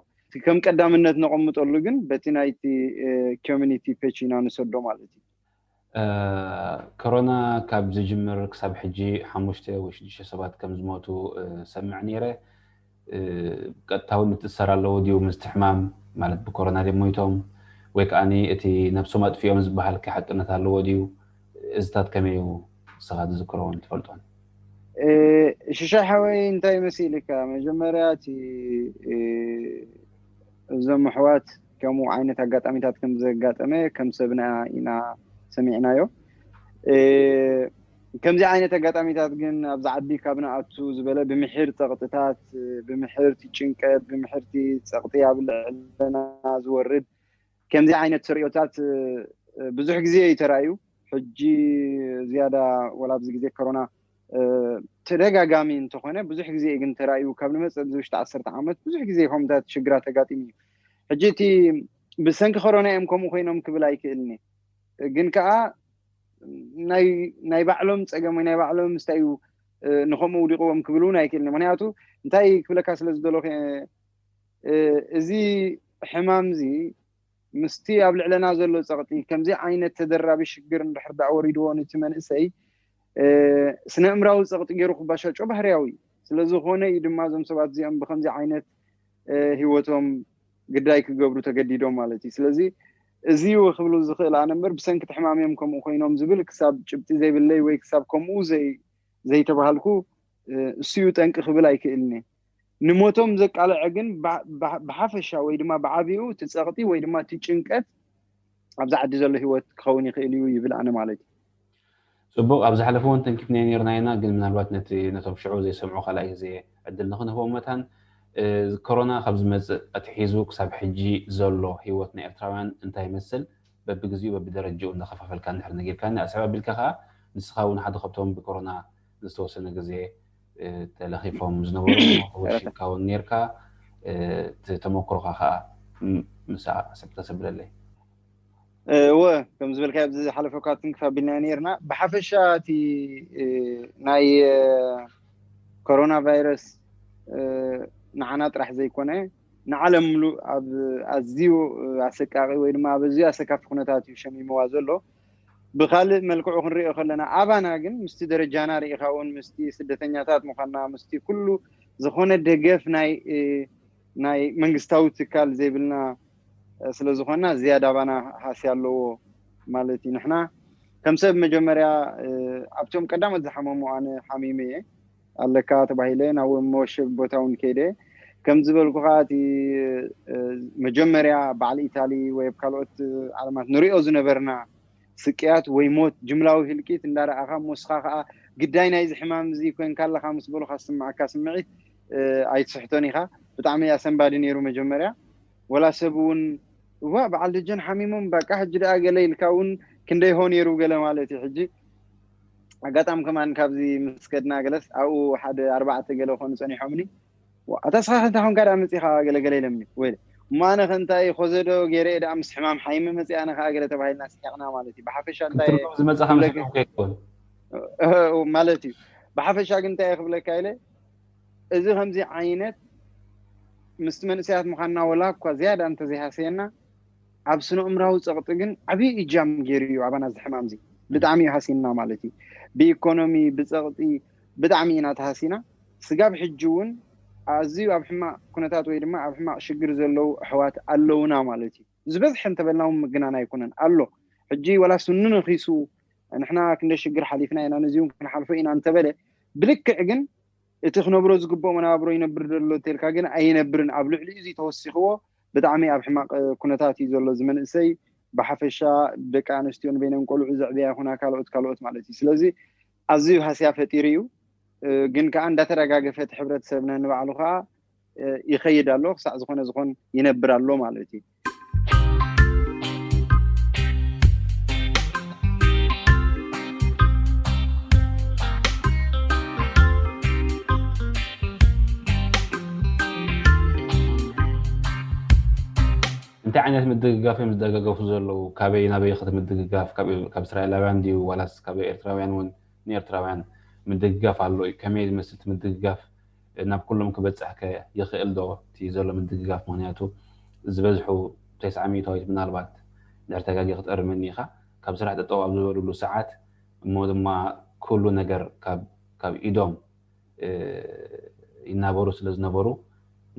ከም ቀዳምነት ነቐምጠሉ ግን በቲ ናይቲ ኮሚኒቲ ፔጅ ኢና ንሰዶ ማለት እዩ። ኮሮና ካብ ዝጅምር ክሳብ ሕጂ ሓሙሽተ ወይ ሽዱሽተ ሰባት ከም ዝሞቱ ሰምዕ ነይረ። ቀጥታዊ ምትእሰር ኣለዎ ድዩ ምስቲ ሕማም ማለት ብኮሮና ድዮም ሞይቶም ወይ ከዓ እቲ ነብሶም ኣጥፊኦም ዝበሃል ሓቅነት ኣለዎ ድዩ? እዚታት ከመይ እዩ ንስኻ ትዝክሮን ትፈልጦን? ሽሻይ ሓወይ እንታይ መሲልካ መጀመርያ እቲ እዞም ኣሕዋት ከምኡ ዓይነት ኣጋጣሚታት ከም ዘጋጠመ ከም ሰብና ኢና ሰሚዕናዮ። ከምዚ ዓይነት ኣጋጣሚታት ግን ኣብዚ ዓዲ ካብ ንኣቱ ዝበለ ብምሕር ፀቕጥታት፣ ብምሕርቲ ጭንቀት፣ ብምሕርቲ ፀቕጢ ኣብ ልዕለና ዝወርድ ከምዚ ዓይነት ተርእዮታት ብዙሕ ግዜ እዩ ተራእዩ። ሕጂ ዝያዳ ወላ ኣብዚ ግዜ ኮሮና ተደጋጋሚ እንተኾነ ብዙሕ ግዜ ግን ተራእዩ ካብ ንመፅእ ኣብዚ ውሽጢ ዓሰርተ ዓመት ብዙሕ ግዜ ከምታት ሽግራት ተጋጢሙ እዩ። ሕጂ እቲ ብሰንኪ ኮሮና እዮም ከምኡ ኮይኖም ክብል ኣይክእልኒ። ግን ከዓ ናይ ባዕሎም ፀገም ወይ ናይ ባዕሎም ምስታይ እዩ ንኸምኡ ውዲቕዎም ክብል እውን ኣይክእልኒ። ምክንያቱ እንታይ ክብለካ ስለ ዝደለኹ እዚ ሕማም እዚ ምስቲ ኣብ ልዕለና ዘሎ ፀቕጢ ከምዚ ዓይነት ተደራቢ ሽግር እንድሕር ዳኣ ወሪድዎ ነቲ መንእሰይ ስነ እምራዊ ፀቕጢ ገይሩ ክባሻጮ ባህርያዊ እዩ። ስለዝኾነ እዩ ድማ እዞም ሰባት እዚኦም ብከምዚ ዓይነት ህይወቶም ግዳይ ክገብሩ ተገዲዶም ማለት እዩ። ስለዚ እዚ እዩ ክብሉ ዝኽእል ኣነ እምበር ብሰንኪ እቲ ሕማም እዮም ከምኡ ኮይኖም ዝብል ክሳብ ጭብጢ ዘይብለይ ወይ ክሳብ ከምኡ ዘይተባሃልኩ እሱ እዩ ጠንቂ ክብል ኣይክእልን እየ። ንሞቶም ዘቃልዐ ግን ብሓፈሻ ወይ ድማ ብዓብኡ እቲ ፀቕጢ ወይ ድማ እቲ ጭንቀት ኣብዚ ዓዲ ዘሎ ህይወት ክኸውን ይኽእል እዩ ይብል ኣነ ማለት እዩ። ፅቡቕ፣ ኣብ ዝሓለፈ እውን ተንኪፍናዮ ነርና ኢና፣ ግን ምናልባት ነቲ ነቶም ሽዑ ዘይሰምዑ ካልኣይ ግዜ ዕድል ንክንህቦም መታን ኮሮና ካብ ዝመፅእ ኣትሒዙ ክሳብ ሕጂ ዘሎ ህይወት ናይ ኤርትራውያን እንታይ ይመስል በብግዜኡ በብደረጃኡ እንዳኸፋፈልካ እንድሕር ነጊርካኒ ኣስዕብ ኣቢልካ ከዓ ንስኻ እውን ሓደ ካብቶም ብኮሮና ንዝተወሰነ ግዜ ተለኺፎም ዝነበሩ ወሽካ እውን ነርካ ተመክሮካ ከዓ ምሳ ኣሰብ ተሰብለለይ። እወ ከም ዝበልካዮ ኣብዚ ዝሓለፈ እኳ ትንክፍ ኣቢልና ነርና። ብሓፈሻ እቲ ናይ ኮሮና ቫይረስ ንዓና ጥራሕ ዘይኮነ ንዓለም ምሉእ ኣብ ኣዝዩ ኣሰቃቂ ወይ ድማ ኣብ ኣዝዩ ኣሰካፊ ኩነታት እዩ ሸሚምዋ ዘሎ። ብካልእ መልክዑ ክንሪኦ ከለና ኣባና ግን ምስቲ ደረጃና ርኢካ እውን ምስቲ ስደተኛታት ምኳንና ምስቲ ኩሉ ዝኾነ ደገፍ ናይ ናይ መንግስታዊ ትካል ዘይብልና ስለዝኾንና ዝያዳ ኣባና ሃስያ ኣለዎ ማለት እዩ። ንሕና ከም ሰብ መጀመርያ ኣብቶም ቀዳሞት ዝሓመሙ ኣነ ሓሚመ እየ ኣለካ ተባሂለ ናብ መወሸቢ ቦታ እውን ከይደ ከም ዝበልኩኻ እቲ መጀመርያ በዓል ኢታሊ ወይ ኣብ ካልኦት ዓለማት ንሪኦ ዝነበርና ስቅያት ወይ ሞት ጅምላዊ ህልቂት እንዳረኣኻ ሞስኻ ከዓ ግዳይ ናይዚ ሕማም እዚ ኮንካ ኣለካ ምስ በሉካ ዝስምዓካ ስምዒት ኣይትስሕቶን ኢካ። ብጣዕሚ ኣሰንባዲ ነይሩ መጀመርያ። ወላ ሰብ እውን እዋ በዓል ደጀን ሓሚሞም በቃ ሕጂ ደኣ ገለ ኢልካ እውን ክንደይ ሆ ነይሩ ገለ ማለት እዩ። ሕጂ ኣጋጣሚ ከማን ካብዚ ምስ ከድና ገለስ ኣብኡ ሓደ ኣርባዕተ ገለ ኮኑ ጸኒሖምኒ። ኣታ ስኻ ከንታ ኮንካ ደኣ መጺኻ ገለ ገለ ኢለምኒ። ወይ እሞ ኣነ ከንታይ ኮዘዶ ገይረ ደኣ ምስ ሕማም ሓይሚ መጺኣ ኣነ ከኣ ገለ ተባሂልና ስሒቕና ማለት እዩ። ብሓፈሻ እንታይ ክትርጉም ዝመጻኻ መስለኩም ከይኮን ማለት እዩ። ብሓፈሻ ግን እንታይ ክብለካ ኢለ እዚ ከምዚ ዓይነት ምስቲ መንእሰያት ምዃንና ወላ እኳ ዝያዳ እንተዘይሃሰየና ኣብ ስነ እምራዊ ጸቕጢ ግን ዓብዪ እጃም ገይሩ እዩ ኣባና እዚ ሕማም እዚ። ብጣዕሚ እዩ ሃሲና ማለት እዩ። ብኢኮኖሚ ብጸቕጢ ብጣዕሚ ኢና ተሃሲና። ስጋብ ሕጂ እውን ኣዝዩ ኣብ ሕማቕ ኩነታት ወይ ድማ ኣብ ሕማቕ ሽግር ዘለዉ ኣሕዋት ኣለውና ማለት እዩ። ዝበዝሐ እንተበልና እውን ምግናን ኣይኮነን ኣሎ። ሕጂ ወላ ስኑ ነኺሱ ንሕና ክንደ ሽግር ሓሊፍና ኢና ነዚ እውን ክንሓልፎ ኢና እንተበለ ብልክዕ ግን እቲ ክነብሮ ዝግብኦ መናብሮ ይነብር ዘሎ ተልካ ግን ኣይነብርን ኣብ ልዕሊ እዚ ተወሲኽዎ ብጣዕሚ ኣብ ሕማቕ ኩነታት እዩ ዘሎ እዚ መንእሰይ። ብሓፈሻ ደቂ ኣንስትዮ ንበይነን ቆልዑ ዘዕብያ ይኹና ካልኦት ካልኦት ማለት እዩ። ስለዚ ኣዝዩ ሃስያ ፈጢሩ እዩ። ግን ከዓ እንዳተረጋገፈ እቲ ሕብረተሰብ ነንባዕሉ ከዓ ይኸይድ ኣሎ። ክሳዕ ዝኾነ ዝኾን ይነብር ኣሎ ማለት እዩ። እንታይ ዓይነት ምድግጋፍ እዮም ዝደጋገፉ ዘለዉ? ካበይ ናበይ ኸ ምድግጋፍ? ካብ እስራኤላውያን ድዩ ዋላስ ካብ ኤርትራውያን እውን ንኤርትራውያን ምድግጋፍ ኣሎ እዩ? ከመይ ዝመስል ምድግጋፍ ናብ ኩሎም ክበጽሕ ከ ይኽእል ዶ እቲ ዘሎ ምድግጋፍ? ምኽንያቱ ዝበዝሑ ተስዓ ሚእታዊት ምናልባት ድሕር ተጋጊ ክትእርመኒ ኢኻ ካብ ስራሕ ጠጠው ኣብ ዝበሉሉ ሰዓት እሞ ድማ ኩሉ ነገር ካብ ኢዶም ይናበሩ ስለ ዝነበሩ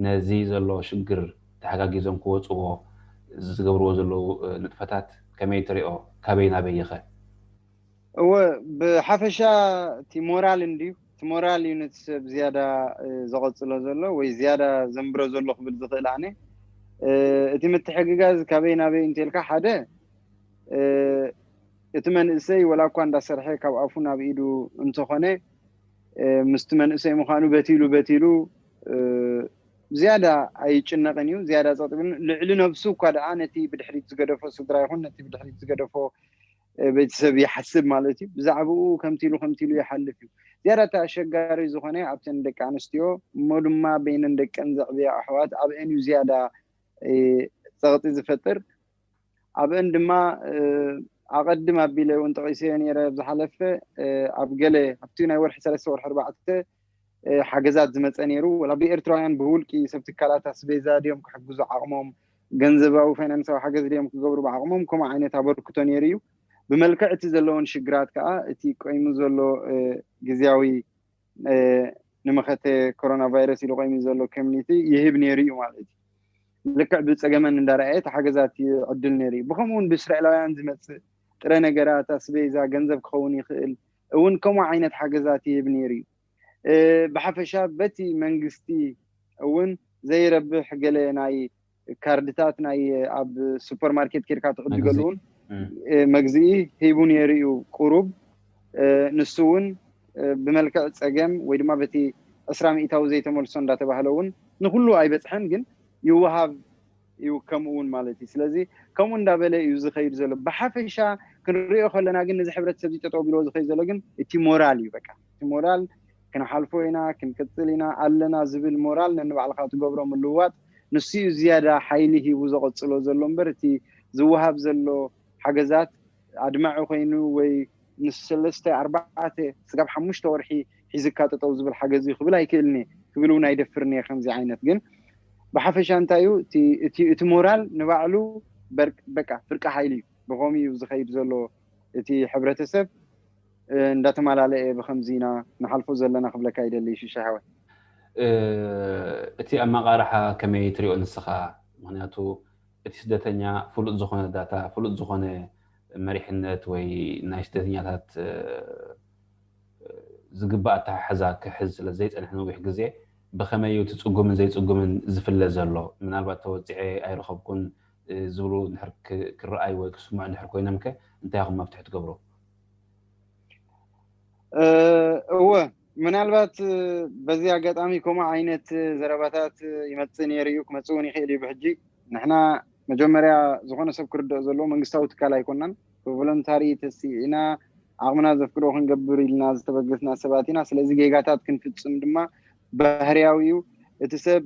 ነዚ ዘሎ ሽግር ተሓጋጊዞም ክወፅዎ ዝገብርዎ ዘለዉ ንጥፈታት ከመይ ትሪኦ? ካበይ ናበይ ይኸ? እወ ብሓፈሻ እቲ ሞራል እንድዩ እቲ ሞራል እዩ ነቲ ሰብ ዝያዳ ዘቐፅሎ ዘሎ ወይ ዝያዳ ዘንብሮ ዘሎ ክብል ዝኽእል ኣነ እቲ ምትሕግጋዝ ካበይ ናበይ እንተልካ ሓደ እቲ መንእሰይ ወላ እኳ እንዳሰርሐ ካብ ኣፉ ናብ ኢዱ እንተኾነ ምስቲ መንእሰይ ምዃኑ በቲሉ በቲሉ ዝያዳ ኣይጭነቕን እዩ ዝያዳ ፀጥብን ልዕሊ ነብሱ እኳ ደኣ ነቲ ብድሕሪት ዝገደፎ ስድራ ይኹን ነቲ ብድሕሪት ዝገደፎ ቤተሰብ ይሓስብ ማለት እዩ። ብዛዕባኡ ከምቲ ኢሉ ከምቲ ኢሉ ይሓልፍ እዩ። ዝያዳ እቲ ኣሸጋሪ ዝኾነ ኣብተን ደቂ ኣንስትዮ እሞ ድማ በይነን ደቀን ዘዕብያ ኣሕዋት ኣብአን እዩ ዝያዳ ፀቕጢ ዝፈጥር። ኣብአን ድማ ኣቐድም ኣቢለ እውን ጠቒሰዮ ነይረ ኣብ ዝሓለፈ ኣብ ገለ ኣብቲ ናይ ወርሒ ሰለስተ ወርሒ ኣርባዕተ ሓገዛት ዝመፀ ነይሩ ወላ ብኤርትራውያን ብውልቂ ሰብ ትካላት ኣስቤዛ ድዮም ክሕግዙ ዓቕሞም ገንዘባዊ ፋይናንሳዊ ሓገዝ ድዮም ክገብሩ ብዓቕሞም ከምኡ ዓይነት ኣበርክቶ ነይሩ እዩ። ብመልክዕ እቲ ዘለዎን ሽግራት ከዓ እቲ ቆይሙ ዘሎ ግዝያዊ ንመኸተ ኮሮና ቫይረስ ኢሉ ቆይሙ ዘሎ ኮሚኒቲ ይህብ ነይሩ እዩ ማለት እዩ። ልክዕ ብፀገመን እንዳረኣየ እቲ ሓገዛት ይዕድል ነይሩ እዩ። ብከምኡ እውን ብእስራኤላውያን ዝመፅእ ጥረ ነገራት ኣስቤዛ ገንዘብ ክኸውን ይኽእል እውን ከምኡ ዓይነት ሓገዛት ይህብ ነይሩ እዩ። ብሓፈሻ በቲ መንግስቲ እውን ዘይረብሕ ገለ ናይ ካርድታት ናይ ኣብ ሱፐርማርኬት ኬድካ ትዕድገሉ እውን መግዝኢ ሂቡ ነይሩ እዩ። ቁሩብ ንሱ እውን ብመልክዕ ፀገም ወይ ድማ በቲ ዕስራ ሚእታዊ ዘይተመልሶ እንዳተባህለ እውን ንኩሉ ኣይበፅሐን ግን ይወሃብ እዩ ከምኡ እውን ማለት እዩ። ስለዚ ከምኡ እንዳበለ እዩ ዝኸይድ ዘሎ። ብሓፈሻ ክንሪኦ ከለና ግን ነዚ ሕብረተሰብ እዚ ጠጠው ቢልዎ ዝኸይድ ዘሎ ግን እቲ ሞራል እዩ። በቃ እቲ ሞራል ክንሓልፎ ኢና፣ ክንቅፅል ኢና፣ ኣለና ዝብል ሞራል ነንባዕልኻ ትገብሮ ምልውዋጥ ንሱ እዩ ዝያዳ ሓይሊ ሂቡ ዘቐፅሎ ዘሎ እምበር እቲ ዝወሃብ ዘሎ ሓገዛት ኣድማዒ ኮይኑ ወይ ንሰለስተ ኣርባዕተ ስጋብ ሓሙሽተ ወርሒ ሒዝካ ጠጠው ዝብል ሓገዝ እዩ ክብል ኣይክእልን እየ ክብል እውን ኣይደፍርን እየ። ከምዚ ዓይነት ግን ብሓፈሻ እንታይ እዩ እቲ ሞራል ንባዕሉ በቃ ፍርቂ ሓይሊ እዩ። ብኸምኡ እዩ ዝኸይድ ዘሎ እቲ ሕብረተሰብ እንዳተማላለአ ብኸምዚ ኢና ንሓልፎ ዘለና ክብለካ ይደሊ ሽሻ ሓወይ። እቲ ኣመቃርሓ ከመይ ትሪኦ ንስኻ? ምክንያቱ እቲ ስደተኛ ፍሉጥ ዝኾነ ዳታ ፍሉጥ ዝኾነ መሪሕነት ወይ ናይ ስደተኛታት ዝግባእ ኣተሓሕዛ ክሕዝ ስለ ዘይፀንሐ ነዊሕ ግዜ ብኸመይ እዩ እቲ ፅጉምን ዘይፅጉምን ዝፍለ ዘሎ? ምናልባት ተወፂዐ ኣይረኸብኩን ዝብሉ እንድሕር ክረኣዩ ወይ ክስምዑ እንድሕር ኮይኖም ከ እንታይ ኢኹም መፍትሒ ትገብሩ? እወ፣ ምናልባት በዚ ኣጋጣሚ ከምኡ ዓይነት ዘረባታት ይመፅእ ነይሩ እዩ፣ ክመፅእ እውን ይኽእል እዩ። ብሕጂ ንሕና መጀመርያ ዝኾነ ሰብ ክርድኦ ዘለዎ መንግስታዊ ትካል ኣይኮናን። ብቮለንታሪ ተሲኢና ዓቕምና ዘፍቅዶ ክንገብር ኢልና ዝተበገስና ሰባት ኢና። ስለዚ ጌጋታት ክንፍፅም ድማ ባህርያዊ እዩ። እቲ ሰብ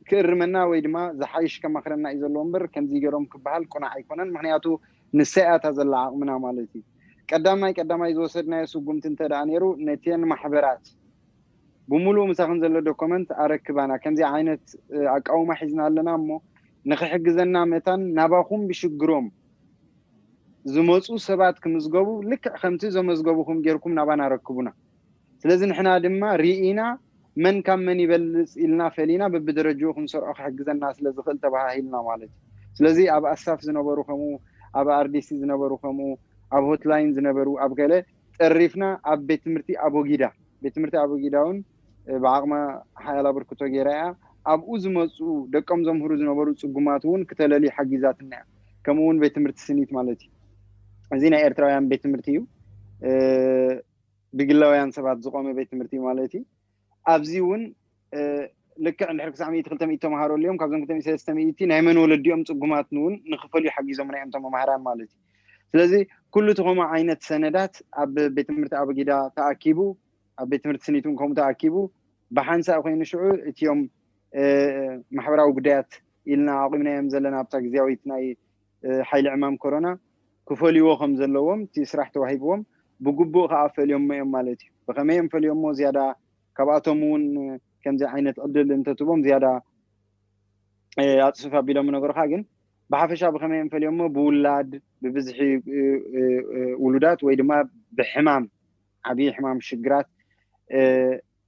ክእርመና ወይ ድማ ዝሓይሽ ከማኽረና እዩ ዘለዎ እምበር ከምዚ ገይሮም ክበሃል ቁናዕ ኣይኮነን። ምክንያቱ ንሳ እያ እታ ዘላ ዓቕምና ማለት እዩ። ቀዳማይ ቀዳማይ ዝወሰድናዮ ስጉምቲ እንተ ደኣ ነይሩ ነቲን ማሕበራት ብምሉእ ምሳኽን ዘሎ ዶኮመንት ኣረክባና። ከምዚ ዓይነት ኣቃውማ ሒዝና ኣለና እሞ ንክሕግዘና መታን ናባኹም ብሽግሮም ዝመፁ ሰባት ክምዝገቡ ልክዕ ከምቲ ዘመዝገቡኹም ጌርኩም ናባና ረክቡና። ስለዚ ንሕና ድማ ርኢና መን ካብ መን ይበልፅ ኢልና ፈሊና በብደረጅኡ ክንሰርዖ ክሕግዘና ስለ ዝኽእል ተባሃሂልና ማለት እዩ። ስለዚ ኣብ ኣሳፍ ዝነበሩ ከምኡ፣ ኣብ ኣርዲሲ ዝነበሩ ከምኡ፣ ኣብ ሆትላይን ዝነበሩ ኣብ ገለ ጠሪፍና ኣብ ቤት ትምህርቲ ኣቦጊዳ፣ ቤት ትምህርቲ ኣቦጊዳ እውን ብዓቕማ ሓያል ኣበርክቶ ገይራ እያ። ኣብኡ ዝመፁ ደቆም ዘምህሩ ዝነበሩ ፅጉማት እውን ክተለልዩ ሓጊዛትና እያ። ከምኡ እውን ቤት ትምህርቲ ስኒት ማለት እዩ። እዚ ናይ ኤርትራውያን ቤት ትምህርቲ እዩ። ብግላውያን ሰባት ዝቆመ ቤት ትምህርቲ ማለት እዩ። ኣብዚ እውን ልክዕ እንድሕር ክሳዕ ሚእቲ ክልተ ሚእቲ ተምሃሮ ኣልዮም ካብዞም ክልተ ሚእቲ ሰለስተ ሚእቲ ናይ መን ወለዲኦም ፅጉማት ንውን ንክፈልዩ ሓጊዞምና እዮም እቶም መምሃራን ማለት እዩ። ስለዚ ኩሉ እቲ ከምኡ ዓይነት ሰነዳት ኣብ ቤት ትምህርቲ ኣበጊዳ ተኣኪቡ፣ ኣብ ቤት ትምህርቲ ስኒት እውን ከምኡ ተኣኪቡ ብሓንሳእ ኮይኑ ሽዑ እቲኦም ማሕበራዊ ጉዳያት ኢልና ኣቑምናዮም ዘለና ኣብታ ግዝያዊት ናይ ሓይሊ ዕማም ኮሮና ክፈልይዎ ከም ዘለዎም እቲ ስራሕ ተዋሂብዎም ብግቡእ ከዓ ፈልዮሞ እዮም ማለት እዩ። ብኸመይ እዮም ፈልዮሞ ዝያዳ ካብኣቶም እውን ከምዚ ዓይነት ዕድል እንተትቦም ዝያዳ ኣፅፍፍ ኣቢሎም ነገርካ ግን ብሓፈሻ ብኸመይ እዮም ፈልዮሞ ብውላድ ብብዝሒ ውሉዳት ወይ ድማ ብሕማም ዓብዪ ሕማም ሽግራት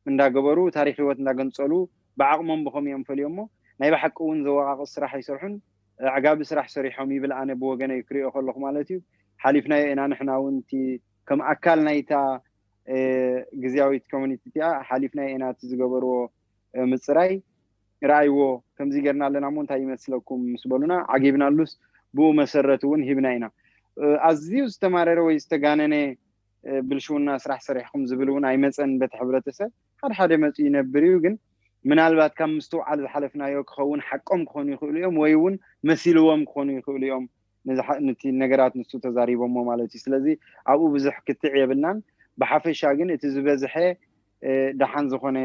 እንዳገበሩ ታሪክ ህይወት እንዳገንፀሉ ብዓቕሞም ብኸም እዮም ፈልዮሞ ናይ ብሓቂ እውን ዘወቃቅስ ስራሕ ኣይሰርሑን። ኣዕጋቢ ስራሕ ሰሪሖም ይብል ኣነ ብወገነይ ክሪኦ ከለኹ ማለት እዩ። ሓሊፍናዮ ኢና ንሕና እውን እቲ ከም ኣካል ናይታ ግዝያዊት ኮሚኒቲ እቲኣ ሓሊፍናዮ ኢና እቲ ዝገበርዎ ምፅራይ። ረኣይዎ ከምዚ ጌርና ኣለና እሞ እንታይ ይመስለኩም ምስ በሉና ዓጊብናሉስ ብኡ መሰረት እውን ሂብና ኢና። ኣዝዩ ዝተማረረ ወይ ዝተጋነነ ብልሽውና ስራሕ ሰሪሕኩም ዝብል እውን ኣይመፀን በቲ ሕብረተሰብ ሓደ ሓደ መፂኡ ይነብር እዩ ግን ምናልባት ካብ ምስትውዓል ዝሓለፍናዮ ክኸውን ሓቆም ክኾኑ ይኽእሉ እዮም ወይ እውን መሲልዎም ክኾኑ ይኽእሉ እዮም። ነቲ ነገራት ንሱ ተዛሪቦሞ ማለት እዩ። ስለዚ ኣብኡ ብዙሕ ክትዕ የብልናን። ብሓፈሻ ግን እቲ ዝበዝሐ ደሓን ዝኾነ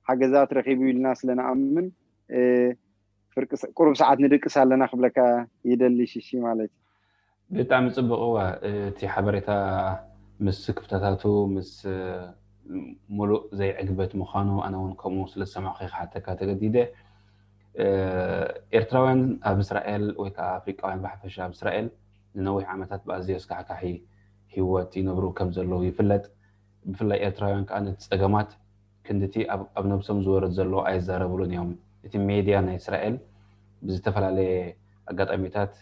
ሓገዛት ረኺቡ ኢልና ስለ ንኣምን ፍርቂ ቁሩብ ሰዓት ንድቅስ ኣለና ክብለካ ይደሊ ሽሺ ማለት እዩ። ብጣዕሚ ፅቡቅ እዋ እቲ ሓበሬታ ምስ ክፍተታቱ ምስ ሙሉእ ዘይዕግበት ምዃኑ ኣነ እውን ከምኡ ስለ ዝሰማዕኩ ክሓተካ ተገዲደ። ኤርትራውያን ኣብ እስራኤል ወይ ከዓ ኣፍሪቃውያን ብሓፈሻ ኣብ እስራኤል ንነዊሕ ዓመታት ብኣዝዮ ኣስካሕካሒ ህይወት ይነብሩ ከም ዘለዉ ይፍለጥ። ብፍላይ ኤርትራውያን ከዓ ነቲ ፀገማት ክንድቲ ኣብ ነብሶም ዝወርድ ዘሎ ኣይዛረብሉን እዮም። እቲ ሜድያ ናይ እስራኤል ብዝተፈላለየ ኣጋጣሚታት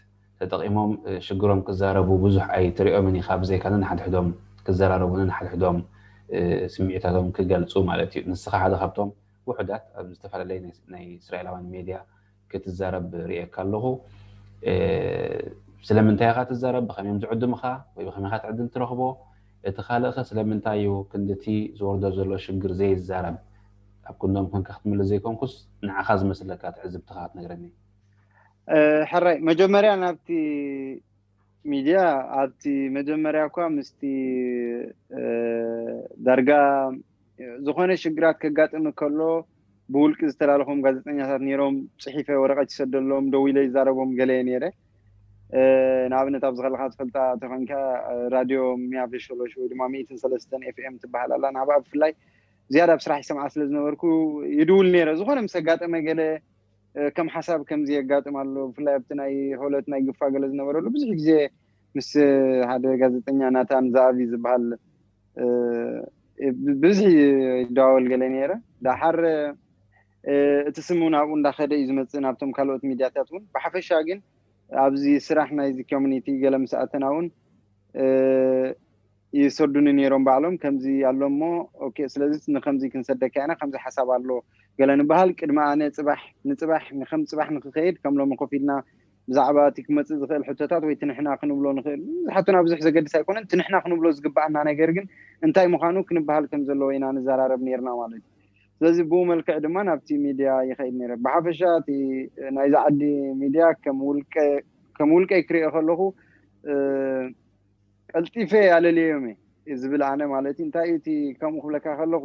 ተጠቒሞም ሽግሮም ክዛረቡ ብዙሕ ኣይትሪኦምን ኢኻ ብዘይካ ነንሓድሕዶም ክዘራረቡ ነንሓድሕዶም ስምዒታቶም ክገልፁ ማለት እዩ። ንስኻ ሓደ ካብቶም ውሑዳት ኣብ ዝተፈላለየ ናይ እስራኤላውያን ሜድያ ክትዛረብ ርእየካ ኣለኹ። ስለምንታይ ኢኻ ትዛረብ? ብኸመይ እዮም ዝዕድሙኻ? ወይ ብኸመይ ኢኻ ትዕድል ትረኽቦ? እቲ ካልእኸ ስለምንታይ እዩ ክንድቲ ዝወርዶ ዘሎ ሽግር ዘይዛረብ? ኣብ ክንዶም ኮንካ ክትምልስ ዘይኮንኩስ ንዓኻ ዝመስለካ ትዕዝብትኻ ክትነግረኒ። ሕራይ መጀመርያ ናብቲ ሚድያ ኣብቲ መጀመርያ እኳ ምስቲ ዳርጋ ዝኾነ ሽግራት ከጋጥም ከሎ ብውልቂ ዝተላለኹም ጋዜጠኛታት ነይሮም። ፅሒፈ ወረቐት ይሰደሎም፣ ደዊለ ይዛረቦም ገለ ነይረ። ንኣብነት ኣብዚ ከለካ ትፈልጣ ተኮንካ ራድዮ ሚያ ቬሸሎሽ ወይ ድማ ሚእትን ሰለስተን ኤፍኤም ትበሃል ኣላ። ናብኣ ብፍላይ ዝያዳ ኣብ ስራሕ ይሰምዓ ስለ ዝነበርኩ ይድውል ነይረ። ዝኾነ ምስ ኣጋጠመ ገለ ከም ሓሳብ ከምዚ የጋጥም ኣሎ። ብፍላይ ኣብቲ ናይ ሆለት ናይ ግፋ ገለ ዝነበረሉ ብዙሕ ግዜ ምስ ሓደ ጋዜጠኛ ናታን ዛኣቢ ዝበሃል ብዝሒ ይደዋወል ገለ ነይረ። ዳሓር እቲ ስም እውን ኣብኡ እንዳኸደ እዩ ዝመፅእ ናብቶም ካልኦት ሚድያታት እውን። ብሓፈሻ ግን ኣብዚ ስራሕ ናይዚ ኮሚኒቲ ገለ ምስ ኣተና እውን ይሰዱኒ ነይሮም ባዕሎም። ከምዚ ኣሎ እሞ ኦኬ፣ ስለዚ ንከምዚ ክንሰደካ ኢና፣ ከምዚ ሓሳብ ኣሎ ገለ ንበሃል። ቅድሚ ኣነ ፅባሕ ንፅባሕ ንከም ፅባሕ ንክኸይድ ከም ሎሚ ኮፍ ኢልና ብዛዕባ እቲ ክመፅእ ዝኽእል ሕቶታት ወይ ትንሕና ክንብሎ ንኽእል ዝሓቱና ብዙሕ ዘገድስ ኣይኮነን። ትንሕና ክንብሎ ዝግባኣና ነገር ግን እንታይ ምዃኑ ክንበሃል ከም ዘለዎ ኢና ንዘራረብ ነርና ማለት እዩ። ስለዚ ብኡ መልክዕ ድማ ናብቲ ሚድያ ይኸይድ ነረ። ብሓፈሻ እቲ ናይዚ ዓዲ ሚድያ ከም ውልቀ ከም ውልቀይ ክሪኦ ከለኹ ቀልጢፈ ኣለልዮም እየ ዝብል ኣነ ማለት እዩ። እንታይ እቲ ከምኡ ክብለካ ከለኹ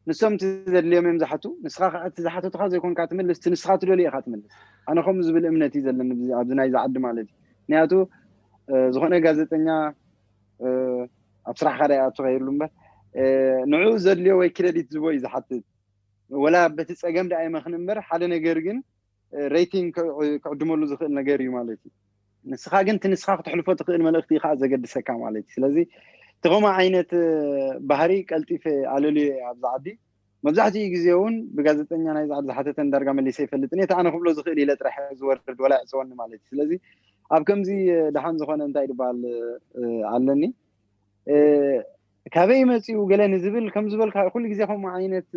ንሶም እቲ ዘድልዮም እዮም ዝሓቱ። ንስኻ ከዓ እቲ ዝሓተትካ ዘይኮንካ ትምልስ፣ እቲ ንስኻ ትደልዮ ኢኻ ትምልስ። ኣነ ከምኡ ዝብል እምነት እዩ ዘለኒ ኣብዚ ናይዚ ዓዲ ማለት እዩ። ምክንያቱ ዝኾነ ጋዜጠኛ ኣብ ስራሕካ ዳ ይኣቱ ከይብሉ እምበር ንዕኡ ዘድልዮ ወይ ክረዲት ዝቦ እዩ ዝሓትት። ወላ በቲ ፀገም ዳ ኣይመኽን እምበር ሓደ ነገር ግን ሬቲንግ ክዕድመሉ ዝኽእል ነገር እዩ ማለት እዩ። ንስኻ ግን እቲ ንስኻ ክተሕልፎ ትኽእል መልእኽቲ እዩ ከዓ ዘገድሰካ ማለት እዩ። ስለዚ እቲ ከምኡ ዓይነት ባህሪ ቀልጢፈ ኣለልዮ ኣብዚ ዓዲ። መብዛሕትኡ ግዜ እውን ብጋዜጠኛ ናይ ዛዕባ ዝሓተተን ዳርጋ መሊሰ ይፈልጥን እየ። እቲ ኣነ ክብሎ ዝኽእል ኢለ ጥራሕ ዝወርድ ወላ ይዕፀወኒ ማለት እዩ። ስለዚ ኣብ ከምዚ ደሓን ዝኾነ እንታይ ድበሃል ኣለኒ ካበይ መፂኡ ገለ ንዝብል ከም ዝበልካ ኩሉ ግዜ ከምኡ ዓይነት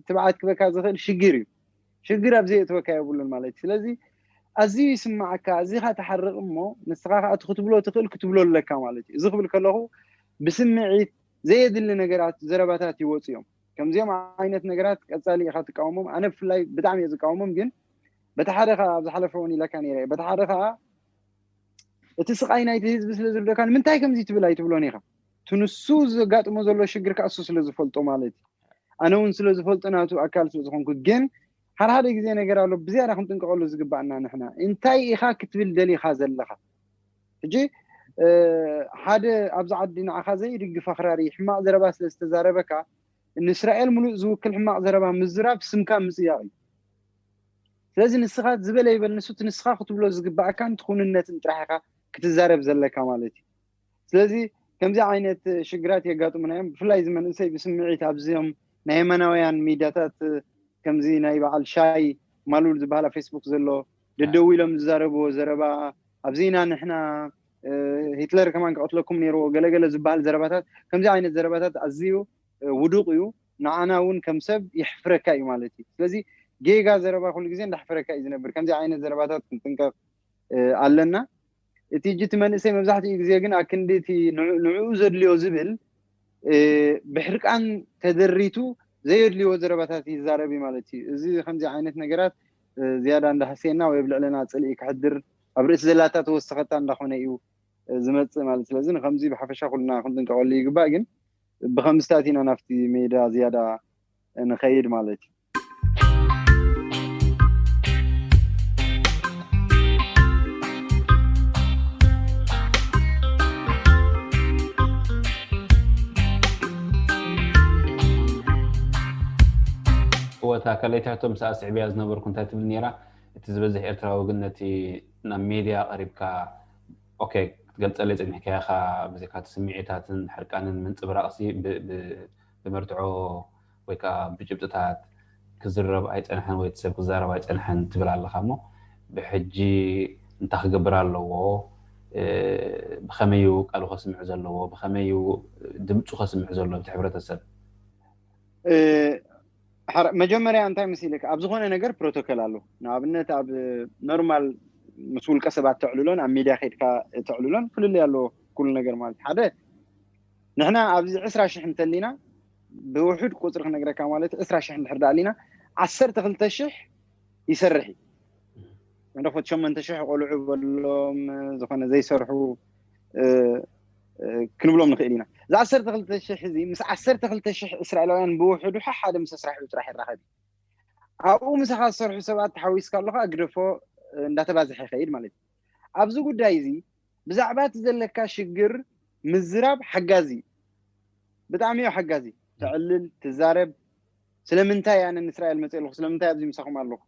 ትብዓት ክበካ ዝኽእል ሽግር እዩ። ሽግር ኣብ ዘየእትወካ የብሉን ማለት እዩ። ስለዚ ኣዝዩ ይስማዓካ፣ ኣዚኻ ትሓርቕ እሞ ንስኻ ከዓ እቲ ክትብሎ ትኽእል ክትብሎ ኣለካ ማለት እዩ። እዚ ክብል ከለኹ ብስምዒት ዘየድሊ ነገራት ዘረባታት ይወፁ እዮም። ከምዚኦም ዓይነት ነገራት ቀፃሊ ኢኻ ትቃወሞም። ኣነ ብፍላይ ብጣዕሚ እየ ዝቃወሞም። ግን በቲ ሓደ ከዓ ኣብ ዝሓለፈ እውን ኢለካ ነይረ። በቲ ሓደ ከዓ እቲ ስቓይ ናይቲ ህዝቢ ስለ ዝርደካ ንምንታይ ከምዚ ትብል ኣይትብሎን ኢኻ። እቲ ንሱ ዘጋጥሞ ዘሎ ሽግር ከዓ እሱ ስለ ዝፈልጦ ማለት እዩ። ኣነ እውን ስለ ዝፈልጦ ናቱ ኣካል ስለ ዝኾንኩ። ግን ሓደ ሓደ ግዜ ነገር ኣሎ ብዝያዳ ክንጥንቀቐሉ ዝግባኣና ንሕና። እንታይ ኢኻ ክትብል ደሊኻ ዘለኻ? ሕጂ ሓደ ኣብዚ ዓዲ ንዓኻ ዘይድግፍ ኣኽራሪ ሕማቕ ዘረባ ስለ ዝተዛረበካ ንእስራኤል ሙሉእ ዝውክል ሕማቕ ዘረባ ምዝራብ ስምካ ምጽያቕ እዩ። ስለዚ ንስኻ ዝበለ ይበል ንሱ እቲ ንስኻ ክትብሎ ዝግባኣካን ትኹንነትን ጥራሕ ኢኻ ክትዛረብ ዘለካ ማለት እዩ። ስለዚ ከምዚ ዓይነት ሽግራት የጋጥሙና እዮም። ብፍላይ እዚ መንእሰይ ብስምዒት ኣብዚኦም ናይ የማናውያን ሚድያታት ከምዚ ናይ በዓል ሻይ ማሉል ዝበሃል ኣብ ፌስቡክ ዘሎ ደደው ኢሎም ዝዛረብዎ ዘረባ ኣብዚና ንሕና ሂትለር ከማን ክቐትለኩም ነይርዎ ገለገለ ዝበሃል ዘረባታት ከምዚ ዓይነት ዘረባታት ኣዝዩ ውዱቕ እዩ። ንዓና እውን ከም ሰብ የሕፍረካ እዩ ማለት እዩ። ስለዚ ጌጋ ዘረባ ኩሉ ግዜ እንዳሕፈረካ እዩ ዝነብር። ከምዚ ዓይነት ዘረባታት ክንጥንቀቕ ኣለና። እቲ ሕጂ እቲ መንእሰይ መብዛሕትኡ ግዜ ግን ኣክንዲ እቲ ንዕኡ ዘድልዮ ዝብል ብሕርቃን ተደሪቱ ዘየድልዮ ዘረባታት ይዛረብ እዩ ማለት እዩ። እዚ ከምዚ ዓይነት ነገራት ዝያዳ እንዳሃሰየና ወይ ኣብ ልዕለና ፅልኢ ክሕድር ኣብ ርእሲ ዘላታ ተወሰኸታ እንዳኾነ እዩ ዝመፅእ ማለት። ስለዚ ንከምዚ ብሓፈሻ ኩልና ክንጥንቀቐሉ ይግባእ። ግን ብከምዝታት ኢና ናብቲ ሜዳ ዝያዳ ንኸይድ ማለት እዩ። እወታ ከለይቲ ሕቶ ምስ ኣስዕብያ ዝነበርኩ እንታይ ትብል ነይራ? እቲ ዝበዝሕ ኤርትራዊ ግን ነቲ ናብ ሜድያ ቀሪብካ ኦኬ ክትገልጸለይ ጸኒሕካ ኢኻ፣ ብዘይካ እቲ ስምዒታትን ሕርቃንን ምንጽብራቕሲ ብመርትዖ ወይ ከዓ ብጭብጥታት ክዝረብ ኣይጸንሐን ወይ እቲ ሰብ ክዛረብ ኣይጸንሐን ትብል ኣለኻ እሞ ብሕጂ እንታይ ክገብር ኣለዎ? ብኸመይ እዩ ቃሉ ከስምዕ ዘለዎ? ብኸመይ እዩ ድምፁ ከስምዕ ዘለዎ? እቲ ሕብረተሰብ መጀመርያ እንታይ መሲልካ ኣብ ዝኾነ ነገር ፕሮቶኮል ኣሎ። ንኣብነት ኣብ ኖርማል ምስ ውልቀ ሰባት ተዕልሎን ኣብ ሚድያ ከድካ ተዕልሎን ፍልልይ ኣለዎ። ኩሉ ነገር ማለት ሓደ ንሕና ኣብዚ ዕስራ ሽሕ እንተሊና ብውሑድ ቁፅሪ ክነግረካ ማለት ዕስራ ሽሕ እንድሕር ዳኣሊና ዓሰርተ ክልተ ሽሕ ይሰርሕ እዩ። ንረኽበት ሸመንተ ሽሕ ቆልዑ በሎም ዝኾነ ዘይሰርሑ ክንብሎም ንኽእል ኢና። እዚ ዓሰርተ ክልተ ሽሕ እዚ ምስ ዓሰርተ ክልተ ሽሕ እስራኤላውያን ብውሕዱ ሓደ ምስ ኣስራሒቡ ጥራሕ ይራኸብ እዩ። ኣብኡ ምሳኻ ዝሰርሑ ሰባት ተሓዊስካ ኣለኻ ግደፎ እንዳተባዝሐ ይኸይድ ማለት እዩ። ኣብዚ ጉዳይ እዚ ብዛዕባ እቲ ዘለካ ሽግር ምዝራብ ሓጋዚ እዩ። ብጣዕሚ እዩ ሓጋዚ። ተዕልል፣ ትዛረብ፣ ስለምንታይ ኣነ ንእስራኤል መፅእ ኣለኹ፣ ስለምንታይ ኣብዚ ምሳኹም ኣለኹ፣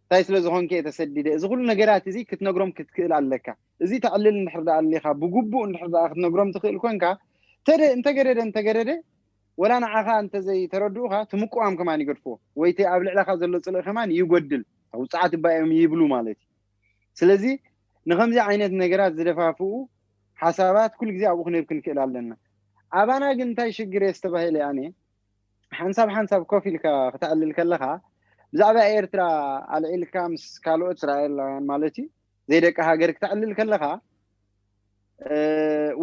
እንታይ ስለ ዝኾንከ እየ ተሰዲደ፣ እዚ ኩሉ ነገራት እዚ ክትነግሮም ክትክእል ኣለካ። እዚ ተዕልል እንድሕር ደኣ ኣሊኻ ብግቡእ እንድሕር ደኣ ክትነግሮም ትኽእል ኮንካ ተደ እንተገደደ እንተገደደ ወላ ንዓኻ እንተዘይተረድኡኻ እቲ ምቅዋም ከማን ይገድፍዎ ወይ እቲ ኣብ ልዕለኻ ዘሎ ፅልኢ ከማን ይጎድል፣ ውፅዓት እባ እዮም ይብሉ ማለት እዩ። ስለዚ ንኸምዚ ዓይነት ነገራት ዝደፋፍኡ ሓሳባት ኩሉ ግዜ ኣብኡ ክንህብ ክንክእል ኣለና። ኣባና ግን እንታይ ሽግር የስተባሂለ ኣነ ሓንሳብ ሓንሳብ ኮፍ ኢልካ ክተዕልል ከለኻ ብዛዕባ ኤርትራ ኣልዒልካ ምስ ካልኦት እስራኤላውያን ማለት እዩ ዘይደቂ ሃገር ክተዕልል ከለኻ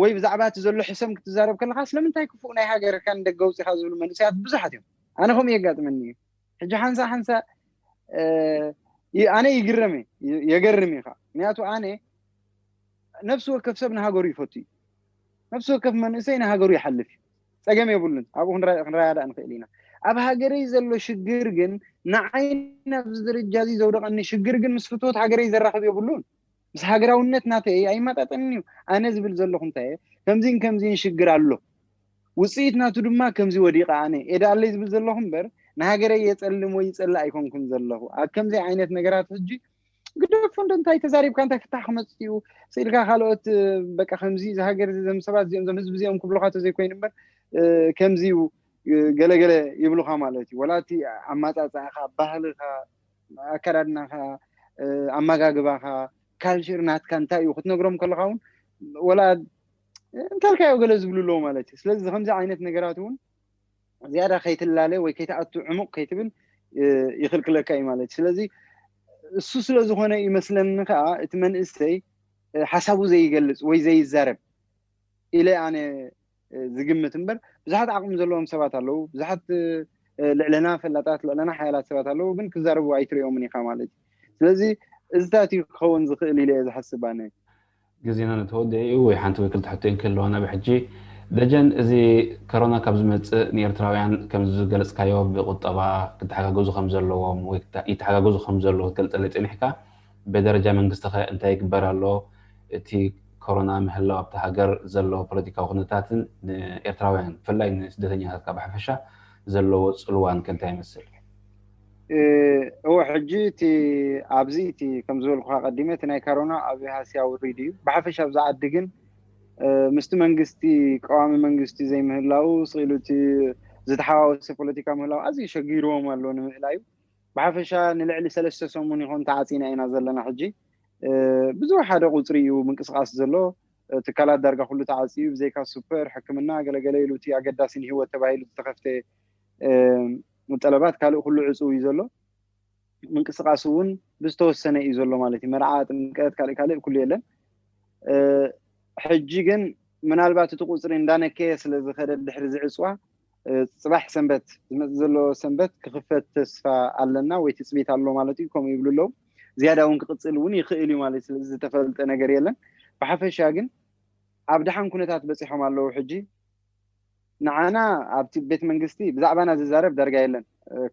ወይ ብዛዕባ እቲ ዘሎ ሕሰም ክትዛረብ ከለኻ ስለምንታይ ክፉእ ናይ ሃገርካ ንደገ ውፅኻ ዝብሉ መንእሰያት ብዙሓት እዮም። ኣነ ከምኡ የጋጥመኒ እዩ። ሕጂ ሓንሳ ሓንሳ ኣነ ይግረም የገርም እዩ። ምክንያቱ ኣነ ነፍሲ ወከፍ ሰብ ንሃገሩ ይፈቱ እዩ። ነፍሲ ወከፍ መንእሰይ ንሃገሩ ይሓልፍ እዩ። ፀገም የብሉን። ኣብኡ ክንረዳዳእ ንኽእል ኢና። ኣብ ሃገረይ ዘሎ ሽግር ግን ንዓይ ናብዚ ደረጃ እዚ ዘውደቐኒ ሽግር ግን ምስ ፍትወት ሃገረይ ዘራኽብ የብሉን። ምስ ሃገራውነት ናተይ ኣይመጣጠንን እዩ። ኣነ ዝብል ዘለኹ እንታይ ከምዚን ከምዚን ሽግር ኣሎ፣ ውፅኢት ናቱ ድማ ከምዚ ወዲቐ ኣነ ኤዳ ኣለይ ዝብል ዘለኹ እምበር ንሃገረይ የፀልም ወይ ይፀልእ ኣይኮንኩን ዘለኹ። ኣብ ከምዚ ዓይነት ነገራት ሕጂ ግደፎ እንዶ እንታይ ተዛሪብካ እንታይ ፍታሕ ክመፅእ እዩ ስኢልካ ካልኦት በቃ ከምዚ እዚ ሃገር እዚ ዘም ሰባት እዚኦም ዘም ህዝቢ እዚኦም ክብሉካ ተዘይኮይኑ እምበር ከምዚ እዩ ገለገለ ይብሉካ ማለት እዩ። ወላ እቲ ኣማፃፅኣኻ፣ ባህልኻ፣ ኣከዳድናኻ፣ ኣመጋግባኻ፣ ካልቸር ናትካ እንታይ እዩ ክትነግሮም ከለካ እውን ወላ እንታልካዮ ገለ ዝብሉ ኣለዉ ማለት እዩ። ስለዚ ከምዚ ዓይነት ነገራት እውን ዝያዳ ከይትላለ ወይ ከይትኣቱ ዕሙቕ ከይትብል ይኽልክለካ እዩ ማለት እዩ። ስለዚ እሱ ስለ ዝኾነ ይመስለኒ ከዓ እቲ መንእሰይ ሓሳቡ ዘይገልፅ ወይ ዘይዛረብ ኢለ ኣነ ዝግምት እምበር ብዙሓት ዓቕሚ ዘለዎም ሰባት ኣለዉ፣ ብዙሓት ልዕለና ፈላጣት ልዕለና ሓያላት ሰባት ኣለዉ፣ ግን ክዛረቡ ኣይትሪኦምን ኢኻ ማለት እዩ። ስለዚ እዚታት እዩ ክኸውን ዝኽእል ኢለ እየ ዝሓስብ ኣነ። ግዜና ነተወደ እዩ ወይ ሓንቲ ወይ ክልተ ሕቶ እንክህልወና ብሕጂ ደጀን፣ እዚ ኮሮና ካብ ዝመፅእ ንኤርትራውያን ከም ዝገለፅካዮ ብቁጠባ ክተሓጋገዙ ከም ዘለዎም ወይ ይተሓጋገዙ ከም ዘለዎ ክትገልፀለይ ፀኒሕካ፣ ብደረጃ መንግስቲ ከ እንታይ ይግበር ኣሎ? እቲ ኮሮና ምህላው ኣብቲ ሃገር ዘሎ ፖለቲካዊ ኩነታትን ንኤርትራውያን ብፍላይ ንስደተኛታት ካብ ሓፈሻ ዘለዎ ፅልዋን ከ እንታይ ይመስል? እወ ሕጂ እቲ ኣብዚ እቲ ከም ዝበልኩካ ቀዲመ እቲ ናይ ካሮና ኣብ ሃስያ ውሪድ እዩ። ብሓፈሻ ኣብዚ ዓዲ ግን ምስቲ መንግስቲ ቀዋሚ መንግስቲ ዘይምህላው ስኢሉ እቲ ዝተሓዋወሰ ፖለቲካ ምህላው ኣዝዩ ሸጊርዎም ኣሎ ንምእላዩ። ብሓፈሻ ንልዕሊ ሰለስተ ሰሙን ይኾን ተዓፂና ኢና ዘለና። ሕጂ ብዙሕ ሓደ ቁፅሪ እዩ ምንቅስቃስ ዘሎ። ትካላት ዳርጋ ኩሉ ተዓፅዩ ብዘይካ ሱፐር ሕክምና ገለገለ ኢሉ እቲ ኣገዳሲ ንህይወት ተባሂሉ ዝተኸፍተ ጠለባት ካልእ ኩሉ ዕፁው እዩ ዘሎ። ምንቅስቃስ እውን ብዝተወሰነ እዩ ዘሎ ማለት እዩ። መርዓ፣ ጥምቀት፣ ካልእ ካልእ ኩሉ የለን። ሕጂ ግን ምናልባት እቲ ቁፅሪ እንዳነከየ ስለ ዝኸደ ድሕሪ ዝዕፅዋ ፅባሕ ሰንበት ዝመፅእ ዘሎ ሰንበት ክኽፈት ተስፋ ኣለና ወይ ትፅቢት ኣሎ ማለት እዩ። ከምኡ ይብሉ ኣለዉ። ዝያዳ እውን ክቕፅል እውን ይኽእል እዩ ማለት እዩ። ስለዚ ዝተፈልጠ ነገር የለን። ብሓፈሻ ግን ኣብ ደሓን ኩነታት በፂሖም ኣለዉ። ሕጂ ንዓና ኣብቲ ቤት መንግስቲ ብዛዕባና ዝዛረብ ዳርጋ የለን።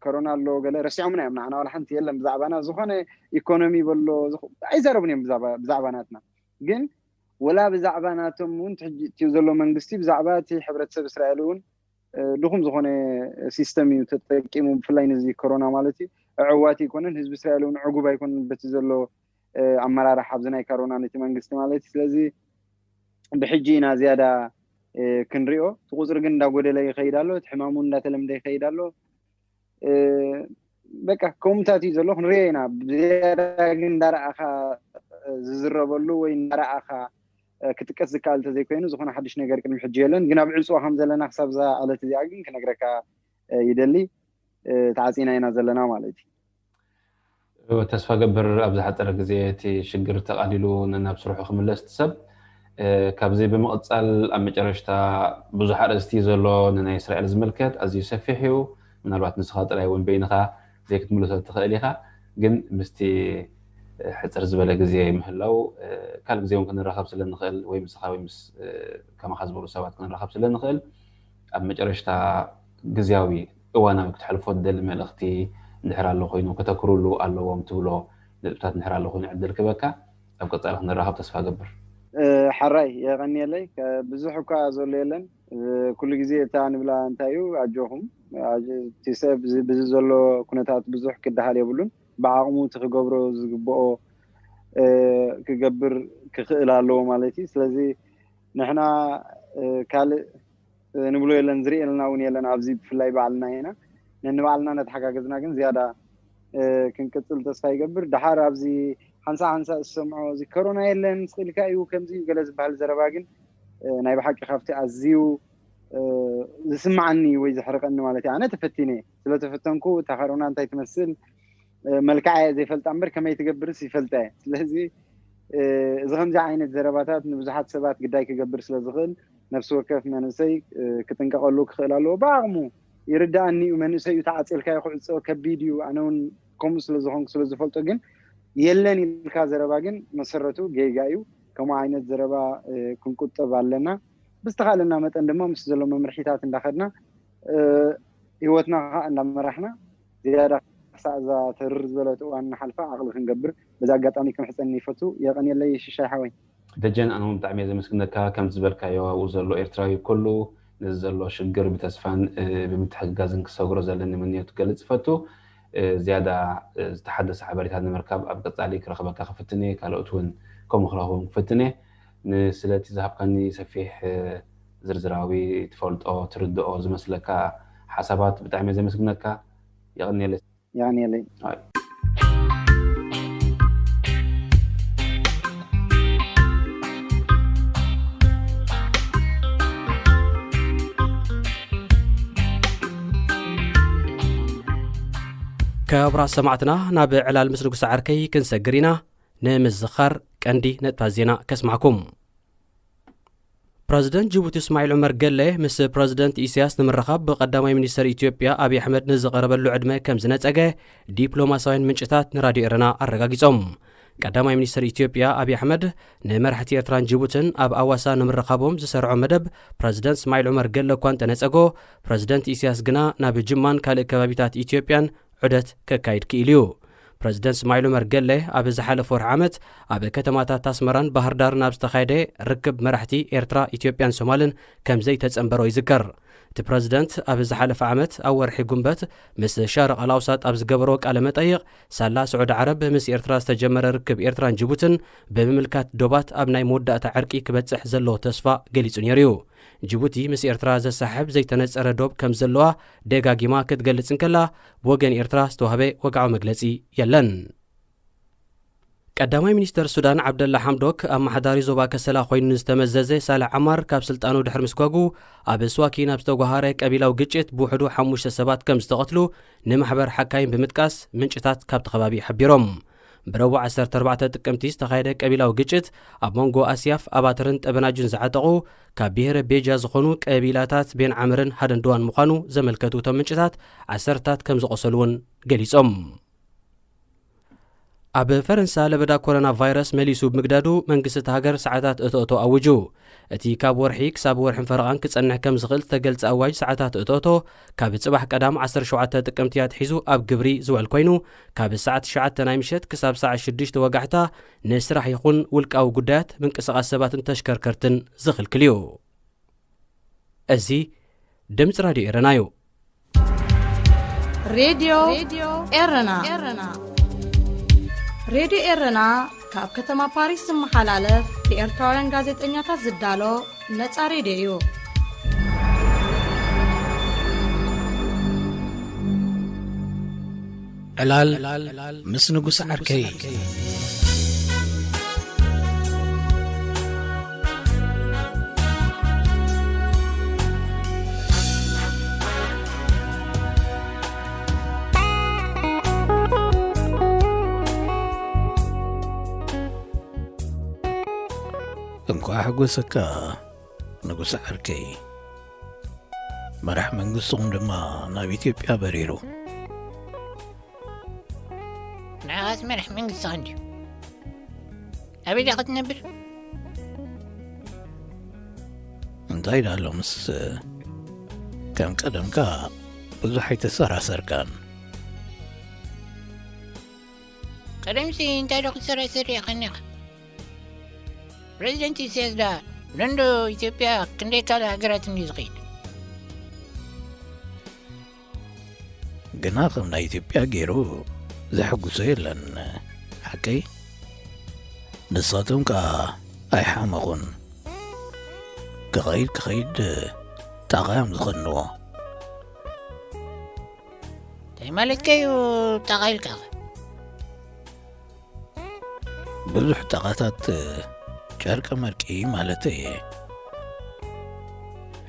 ኮሮና ኣሎ ገለ ረሲዖምና እዮም። ንዓና ዋላ ሓንቲ የለን ብዛዕባና ዝኾነ ኢኮኖሚ በሎ ኣይዛረቡን እዮም ብዛዕባ ናትና። ግን ወላ ብዛዕባ ናቶም እውን ሕጂ እቲ ዘሎ መንግስቲ ብዛዕባ እቲ ሕብረተሰብ እስራኤል እውን ድኹም ዝኾነ ሲስተም እዩ ተጠቂሙ። ብፍላይ ነዚ ኮሮና ማለት እዩ ዕዋት ኣይኮነን። ህዝቢ እስራኤል እውን ዕጉብ ኣይኮነን በቲ ዘሎ ኣመራርሓ ኣብዚ ናይ ኮሮና ነቲ መንግስቲ ማለት እዩ። ስለዚ ብሕጂ ኢና ዝያዳ ክንሪኦ። እቲ ቁፅሪ ግን እንዳጎደለ ይኸይድ ኣሎ። እቲ ሕማም እውን እንዳተለምደ ይኸይድ ኣሎ። በቃ ከምኡታት እዩ ዘሎ። ክንሪኦ ኢና። ብዝያዳ ግን እንዳረኣኻ ዝዝረበሉ ወይ እንዳረኣኻ ክጥቀስ ዝከኣል እንተዘይኮይኑ ዝኾነ ሓድሽ ነገር ቅድሚ ሕጂ የለን። ግን ኣብ ዕፅዋ ከም ዘለና ክሳብ እዛ ዕለት እዚኣ ግን ክነግረካ ይደሊ። ተዓፂና ኢና ዘለና ማለት እዩ። ተስፋ ገብር ኣብ ዝሓፀረ ግዜ እቲ ሽግር ተቓሊሉ ነናብ ስርሑ ክምለስ እቲ ሰብ። ካብዚ ብምቕፃል ኣብ መጨረሽታ ብዙሕ ኣርእስቲ ዘሎ ንናይ እስራኤል ዝምልከት ኣዝዩ ሰፊሕ እዩ። ምናልባት ንስኻ ጥራይ እውን በይንኻ ዘይክትምልሶ ትኽእል ኢኻ። ግን ምስቲ ሕፅር ዝበለ ግዜ ምህላው ካልእ ግዜ እውን ክንራኸብ ስለ ንኽእል ወይ ምስኻ ወይ ምስ ከማኻ ዝበሉ ሰባት ክንራኸብ ስለ ንኽእል ኣብ መጨረሽታ ግዝያዊ እዋናዊ ክተሕልፎ ትደሊ መልእኽቲ እንድሕር ኣሎ ኮይኑ ከተክሩሉ ኣለዎም ትብሎ ነጥብታት እንድሕር ኣሎ ኮይኑ ዕድል ክበካ ኣብ ቀፃሊ ክንራኸብ ተስፋ ገብር። ሓራይ የቐንየለይ። ብዙሕ እኳ ዘሎ የለን። ኩሉ ግዜ እታ ንብላ እንታይ እዩ ኣጆኹም። እቲ ሰብ ብዚ ዘሎ ኩነታት ብዙሕ ክደሃል የብሉን። ብዓቕሙ እቲ ክገብሮ ዝግብኦ ክገብር ክኽእል ኣለዎ ማለት እዩ። ስለዚ ንሕና ካልእ ንብሎ የለን፣ ዝርእየልና እውን የለን። ኣብዚ ብፍላይ ባዕልና ኢና ነንባዕልና ነተሓጋገዝና ግን ዝያዳ ክንቅፅል ተስፋ ይገብር። ድሓር ኣብዚ ሓንሳ ሓንሳ ዝሰምዖ እዚ ኮሮና የለን ስኢልካ እዩ ከምዚ እዩ ገለ ዝበሃል ዘረባ ግን ናይ ብሓቂ ካብቲ ኣዝዩ ዝስማዓኒ ወይ ዘሕርቀኒ ማለት እዩ። ኣነ ተፈቲነ ስለተፈተንኩ እታ ኮሮና እንታይ ትመስል መልክዓ እየ ዘይፈልጣ እምበር ከመይ ትገብርስ ይፈልጣ እየ። ስለዚ እዚ ከምዚ ዓይነት ዘረባታት ንብዙሓት ሰባት ግዳይ ክገብር ስለ ዝኽእል፣ ነፍሲ ወከፍ መንእሰይ ክጥንቀቐሉ ክኽእል ኣለዎ። ብዓቕሙ ይርዳእኒ እዩ፣ መንእሰይ እዩ፣ ተዓፂልካዮ ክዕፀ ከቢድ እዩ፣ ኣነ እውን ከምኡ ስለ ዝኾንኩ ስለ ዝፈልጦ። ግን የለን ኢልካ ዘረባ ግን መሰረቱ ጌጋ እዩ። ከምኡ ዓይነት ዘረባ ክንቁጠብ ኣለና። ብዝተኻለና መጠን ድማ ምስ ዘሎ መምርሒታት እንዳኸድና፣ ህይወትና ከዓ እንዳመራሕና፣ ዝያዳ ክሳዕ እዛ ተርር ዝበለት እዋን ንሓልፋ ዓቕሊ ክንገብር በዚ ኣጋጣሚ ክምሕፀኒ ይፈቱ። የቐንየለይ ሽሻይ ሓወይ። ደጀን፣ ኣነ እውን ብጣዕሚ እየ ዘመስግነካ። ከም ዝበልካዮ ኣብኡ ዘሎ ኤርትራዊ ኩሉ ነዚ ዘሎ ሽግር ብተስፋን ብምትሕግጋዝን ክሰግሮ ዘለኒ ምንዮት ክገልጽ ይፈቱ። ዝያዳ ዝተሓደሰ ሓበሬታት ንምርካብ ኣብ ቀጻሊ ክረኽበካ ክፍትን እየ። ካልኦት እውን ከምኡ ክረኽቦም ክፍትን እየ። ንስለቲ ዝሃብካኒ ሰፊሕ ዝርዝራዊ ትፈልጦ፣ ትርድኦ ዝመስለካ ሓሳባት ብጣዕሚ እየ ዘመስግነካ። የቐንየለይ። የቐንየለይ። ክቡራት ሰማዕትና፣ ናብ ዕላል ምስ ንጉስ ዓርከይ ክንሰግር ኢና። ንምዝኻር ቀንዲ ነጥብታት ዜና ከስማዕኩም። ፕረዚደንት ጅቡቲ እስማዒል ዑመር ገለ ምስ ፕረዚደንት ኢሳያስ ንምርኻብ ብቀዳማይ ሚኒስተር ኢትዮጵያ ኣብይ ኣሕመድ ንዝቐረበሉ ዕድመ ከም ዝነጸገ ዲፕሎማሳውያን ምንጭታት ንራድዮ ኤረና ኣረጋጊጾም። ቀዳማይ ሚኒስተር ኢትዮጵያ ኣብይ ኣሕመድ ንመራሕቲ ኤርትራን ጅቡትን ኣብ ኣዋሳ ንምርኻቦም ዝሰርዖ መደብ ፕረዚደንት እስማዒል ዑመር ገለ እኳ እንተነጸጎ፣ ፕረዚደንት ኢሳያስ ግና ናብ ጅማን ካልእ ከባቢታት ኢትዮጵያን ዑደት ከካይድ ክኢሉ እዩ። ፕረዚደንት እስማዒል ዑመር ገለ ኣብ ዝሓለፈ ወርሒ ዓመት ኣብ ከተማታት ኣስመራን ባህር ዳርን ኣብ ዝተኻየደ ርክብ መራሕቲ ኤርትራ፣ ኢትዮጵያን ሶማልን ከም ዘይተጸንበሮ ይዝከር። እቲ ፕረዚደንት ኣብ ዝሓለፈ ዓመት ኣብ ወርሒ ጉንበት ምስ ሻርቕ ኣልኣውሳጥ ኣብ ዝገበሮ ቃለ መጠይቕ፣ ሳላ ስዑዲ ዓረብ ምስ ኤርትራ ዝተጀመረ ርክብ ኤርትራን ጅቡትን ብምምልካት ዶባት ኣብ ናይ መወዳእታ ዕርቂ ክበጽሕ ዘለዎ ተስፋ ገሊጹ ነይሩ እዩ። ጅቡቲ ምስ ኤርትራ ዘሳሕብ ዘይተነጸረ ዶብ ከም ዘለዋ ደጋጊማ ክትገልጽ እንከላ፣ ብወገን ኤርትራ ዝተዋህበ ወግዓዊ መግለጺ የለን። ቀዳማይ ሚኒስተር ሱዳን ዓብደላ ሓምዶክ፣ ኣመሓዳሪ ዞባ ከሰላ ኮይኑ ዝተመዘዘ ሳልሕ ዓማር ካብ ስልጣኑ ድሕሪ ምስጓጉ፣ ኣብ ስዋኪን ኣብ ዝተጓሃረ ቀቢላዊ ግጭት ብውሕዱ ሓሙሽተ ሰባት ከም ዝተቐትሉ ንማሕበር ሓካይም ብምጥቃስ ምንጭታት ካብቲ ከባቢ ሓቢሮም። ብረቡዕ ዓሰርተ ኣርባዕተ ጥቅምቲ ዝተኻየደ ቀቢላዊ ግጭት ኣብ መንጎ ኣስያፍ ኣባተርን ጠበናጁን ዝዓጠቑ ካብ ብሄረ ቤጃ ዝኾኑ ቀቢላታት ቤን ዓምርን ሃደንድዋን ምዃኑ ዘመልከቱ እቶም ምንጭታት፣ ዓሰርታት ከም ዝቖሰሉ እውን ገሊጾም። ኣብ ፈረንሳ ለበዳ ኮሮና ቫይረስ መሊሱ ብምግዳዱ መንግስቲ እታ ሃገር ሰዓታት እቶ እቶ ኣዊጁ። እቲ ካብ ወርሒ ክሳብ ወርሕን ፈረቓን ክጸንሕ ከም ዝኽእል ዝተገልጸ ኣዋጅ ሰዓታት እቶ እቶ ካብ ጽባሕ ቀዳም ዓሰርተ ሸውዓተ ጥቅምቲ ኣትሒዙ ኣብ ግብሪ ዝውዕል ኮይኑ፣ ካብ ሰዓት ትሽዓተ ናይ ምሸት ክሳብ ሰዓት ሽዱሽተ ወጋሕታ ንስራሕ ይኹን ውልቃዊ ጉዳያት ምንቅስቓስ ሰባትን ተሽከርከርትን ዝኽልክል እዩ። እዚ ድምፂ ራድዮ ኤረና እዩ። ሬድዮ ኤረና። ሬድዮ ኤረና ካብ ከተማ ፓሪስ ዝመሓላለፍ ብኤርትራውያን ጋዜጠኛታት ዝዳሎ ነጻ ሬድዮ እዩ። ዕላል ምስ ንጉስ ዓርከይ። እንኳዕ ሓጎሰካ ንጉስ ዓርከይ። መራሕ መንግስትኹም ድማ ናብ ኢትዮጵያ በሪሩ። ንዓኻስ መራሕ መንግስትኻ እንድዩ። ኣበይ ዲኻ ትነብር? እንታይ ዳሎ ምስ ከም ቀደምካ ብዙሕ ኣይተሰራሰርካን። ቀደምሲ እንታይ ዶ ክትሰራሰር ኢኻ ኔኻ? ፕረዚደንት ኢሳያስ ደኣ ሎንዶ ኢትዮጵያ ክንደይ ካልእ ሃገራት እንድዩ ዝኸይድ? ግና ከም ናይ ኢትዮጵያ ገይሩ ዘሐጉሶ የለን። ሓቀይ ንሳቶም ከኣ ኣይሓመቑን። ክኸይድ ክኸይድ ጣቓ እዮም ዝኸንዎ። እንታይ ማለትካ እዩ ጣቓ ኢልካ? ብዙሕ ጣቓታት ጨርቂ መርቂ ማለተይ እየ።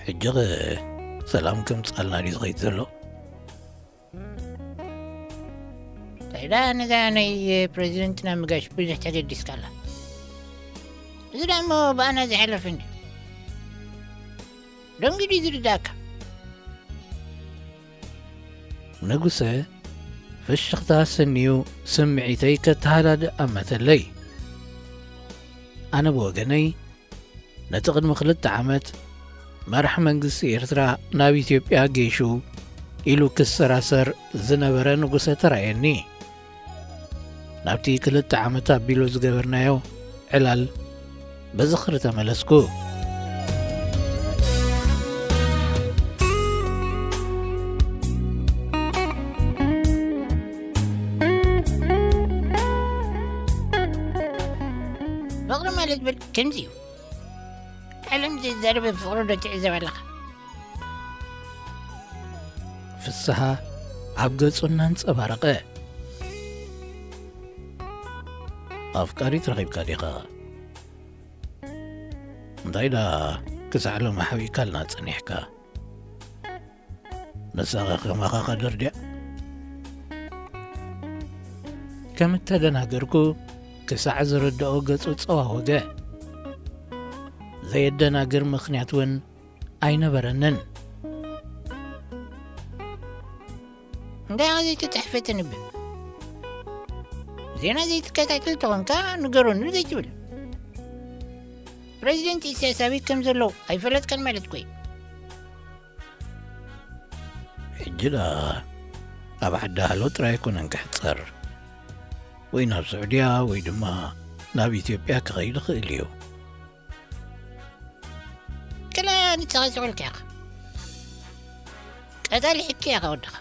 ሕጂ ኸ ሰላም ከምጻልና ድዩ ዝኸይድ ዘሎ? እንታይ ደኣ ነዛ ናይ ፕረዚደንትና ምጋሽ ብዙሕ ተገዲስካላ? እዚ ደሞ ብኣና ዝሓለፍ እንዲ ደንጊዱ እዩ ዝርዳእካ። ንጉሰ ፍሽኽታ ስንዩ ስምዒተይ ከተሃዳድእ ኣመተለይ። ኣነ ብወገነይ ነቲ ቅድሚ ክልተ ዓመት መራሕ መንግስቲ ኤርትራ ናብ ኢትዮጵያ ጌሹ ኢሉ ክሰራሰር ዝነበረ ንጉሰ ተራእየኒ። ናብቲ ክልተ ዓመት ኣቢሉ ዝገበርናዮ ዕላል ብዝኽሪ ተመለስኩ። ፍቕሪ ማለት በል ከምዚ እዩ። ዓለም ዘይዛረበ ፍቕሪ ዶ ትዕዘብ ኣለኻ? ፍስሃ ኣብ ገጹ እናንጸባረቐ። ኣፍቃሪት ረኺብካ ዲኻ? እንታይ ደኣ ክሳዕ ሎሚ ሓቢእካልና ጸኒሕካ? ንሳኸ ከማኻ ከድር ድያ? ከም እተደናገርኩ ክሳዕ ዝርድኦ ገጹ ጸዋወገ። ዘየደናግር ምኽንያት እውን ኣይነበረንን። እንታይ ኢኻ ዘይተጻሕፈ ተንብብ? ዜና ዘይትከታተል ተኾንካ ንገረኒ ዘይትብል? ፕረዚደንት ኢሳያስ ኣበይ ከም ዘለዉ ኣይፈለጥካን ማለት እኮ እዩ። ሕጂ ደኣ ኣብ ዓዲ ሃሎ ጥራይ ኣይኮነን ክሕጸር፣ ወይ ናብ ስዑድያ ወይ ድማ ናብ ኢትዮጵያ ክኸይድ ይኽእል እዩ። ክላ ንስኻ ስቕ ኢልካ ኢኻ። ቀጻሊ ሕቶ ኢኻ ወድኻ።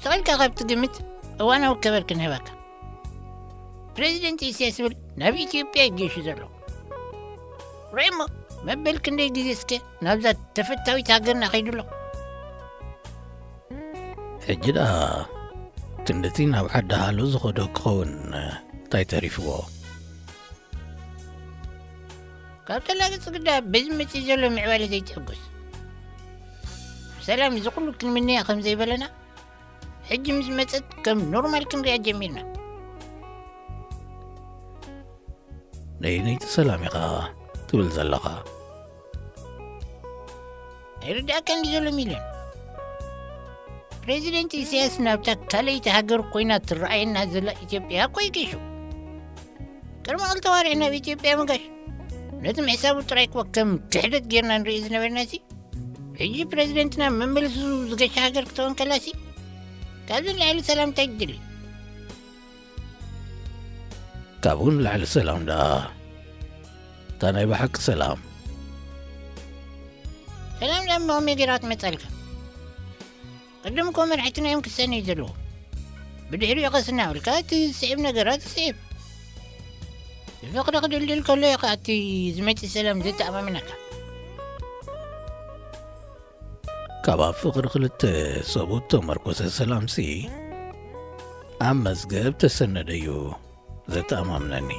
ስቕ ኢልካ ካብ ትግምት እዋናዊ ከበር ክንህበካ። ፕረዚደንት ኢሳያስ ዝብል ናብ ኢትዮጵያ እዩ ጌሹ ዘሎ። ርእ እሞ መበል ክንደይ ግዜ እስከ ናብዛ ተፈታዊት ሃገርና ከይዱ ኣሎ። ሕጂ ደኣ ክንድቲ ናብ ዓዲ ሃሎ ዝኸዶ ክኸውን እንታይ ተሪፍዎ? ካብ ተላገጽ ግዳ በዚ መጺእ ዘሎ ምዕባለ ዘይትሕጎስ። ሰላም እዚ ኩሉ ክንምነያ ከም ዘይበለና፣ ሕጂ ምስ መጸት ከም ኖርማል ክንሪኣ ጀሚርና። ነየነይቲ ሰላም ኢኻ ትብል ዘለኻ? ኣይርድኣካን ድዩ ዘሎ ሚልዮን? ፕሬዚደንት ኢሳያስ ናብታ ካልኣይቲ ሃገር ኮይና ትረኣየና ዘላ ኢትዮጵያ እኮ እዩ ጌሹ። ቅድሚ ክልተ ዋርሕ ናብ ኢትዮጵያ ምጋሽ ነቲ ምሕሳቡ ጥራይ እኮ ከም ክሕደት ጌርና ንርኢ ዝነበርና ሲ፣ ሕጂ ፕሬዚደንትና መመልሱ ዝገሻ ሃገር ክትኮን ከላ ሲ፣ ካብዚ ንላዕሊ ሰላም እንታይ ትደሊ? ካብኡ ንላዕሊ ሰላም ደኣ እታ ናይ ብሓቂ ሰላም። ሰላም ደኣ መቐመ ጌራ ትመጻልካ። ቅድም እኮ መራሕትና እዮም ክሰነዩ ዘለዎ። ብድሕሪኡ ቀስ እናበልካ እቲ ዝስዕብ ነገራት ትስዕብ። ብፍቕሪ ክድልድል ከሎ እዩ ከኣ እቲ ዝመጽእ ሰላም ዘተኣማምነካ። ካብ ኣብ ፍቕሪ ክልተ ሰብኡት ተመርኮሰ ሰላምሲ ኣብ መዝገብ ተሰነደ እዩ ዘተኣማምነኒ።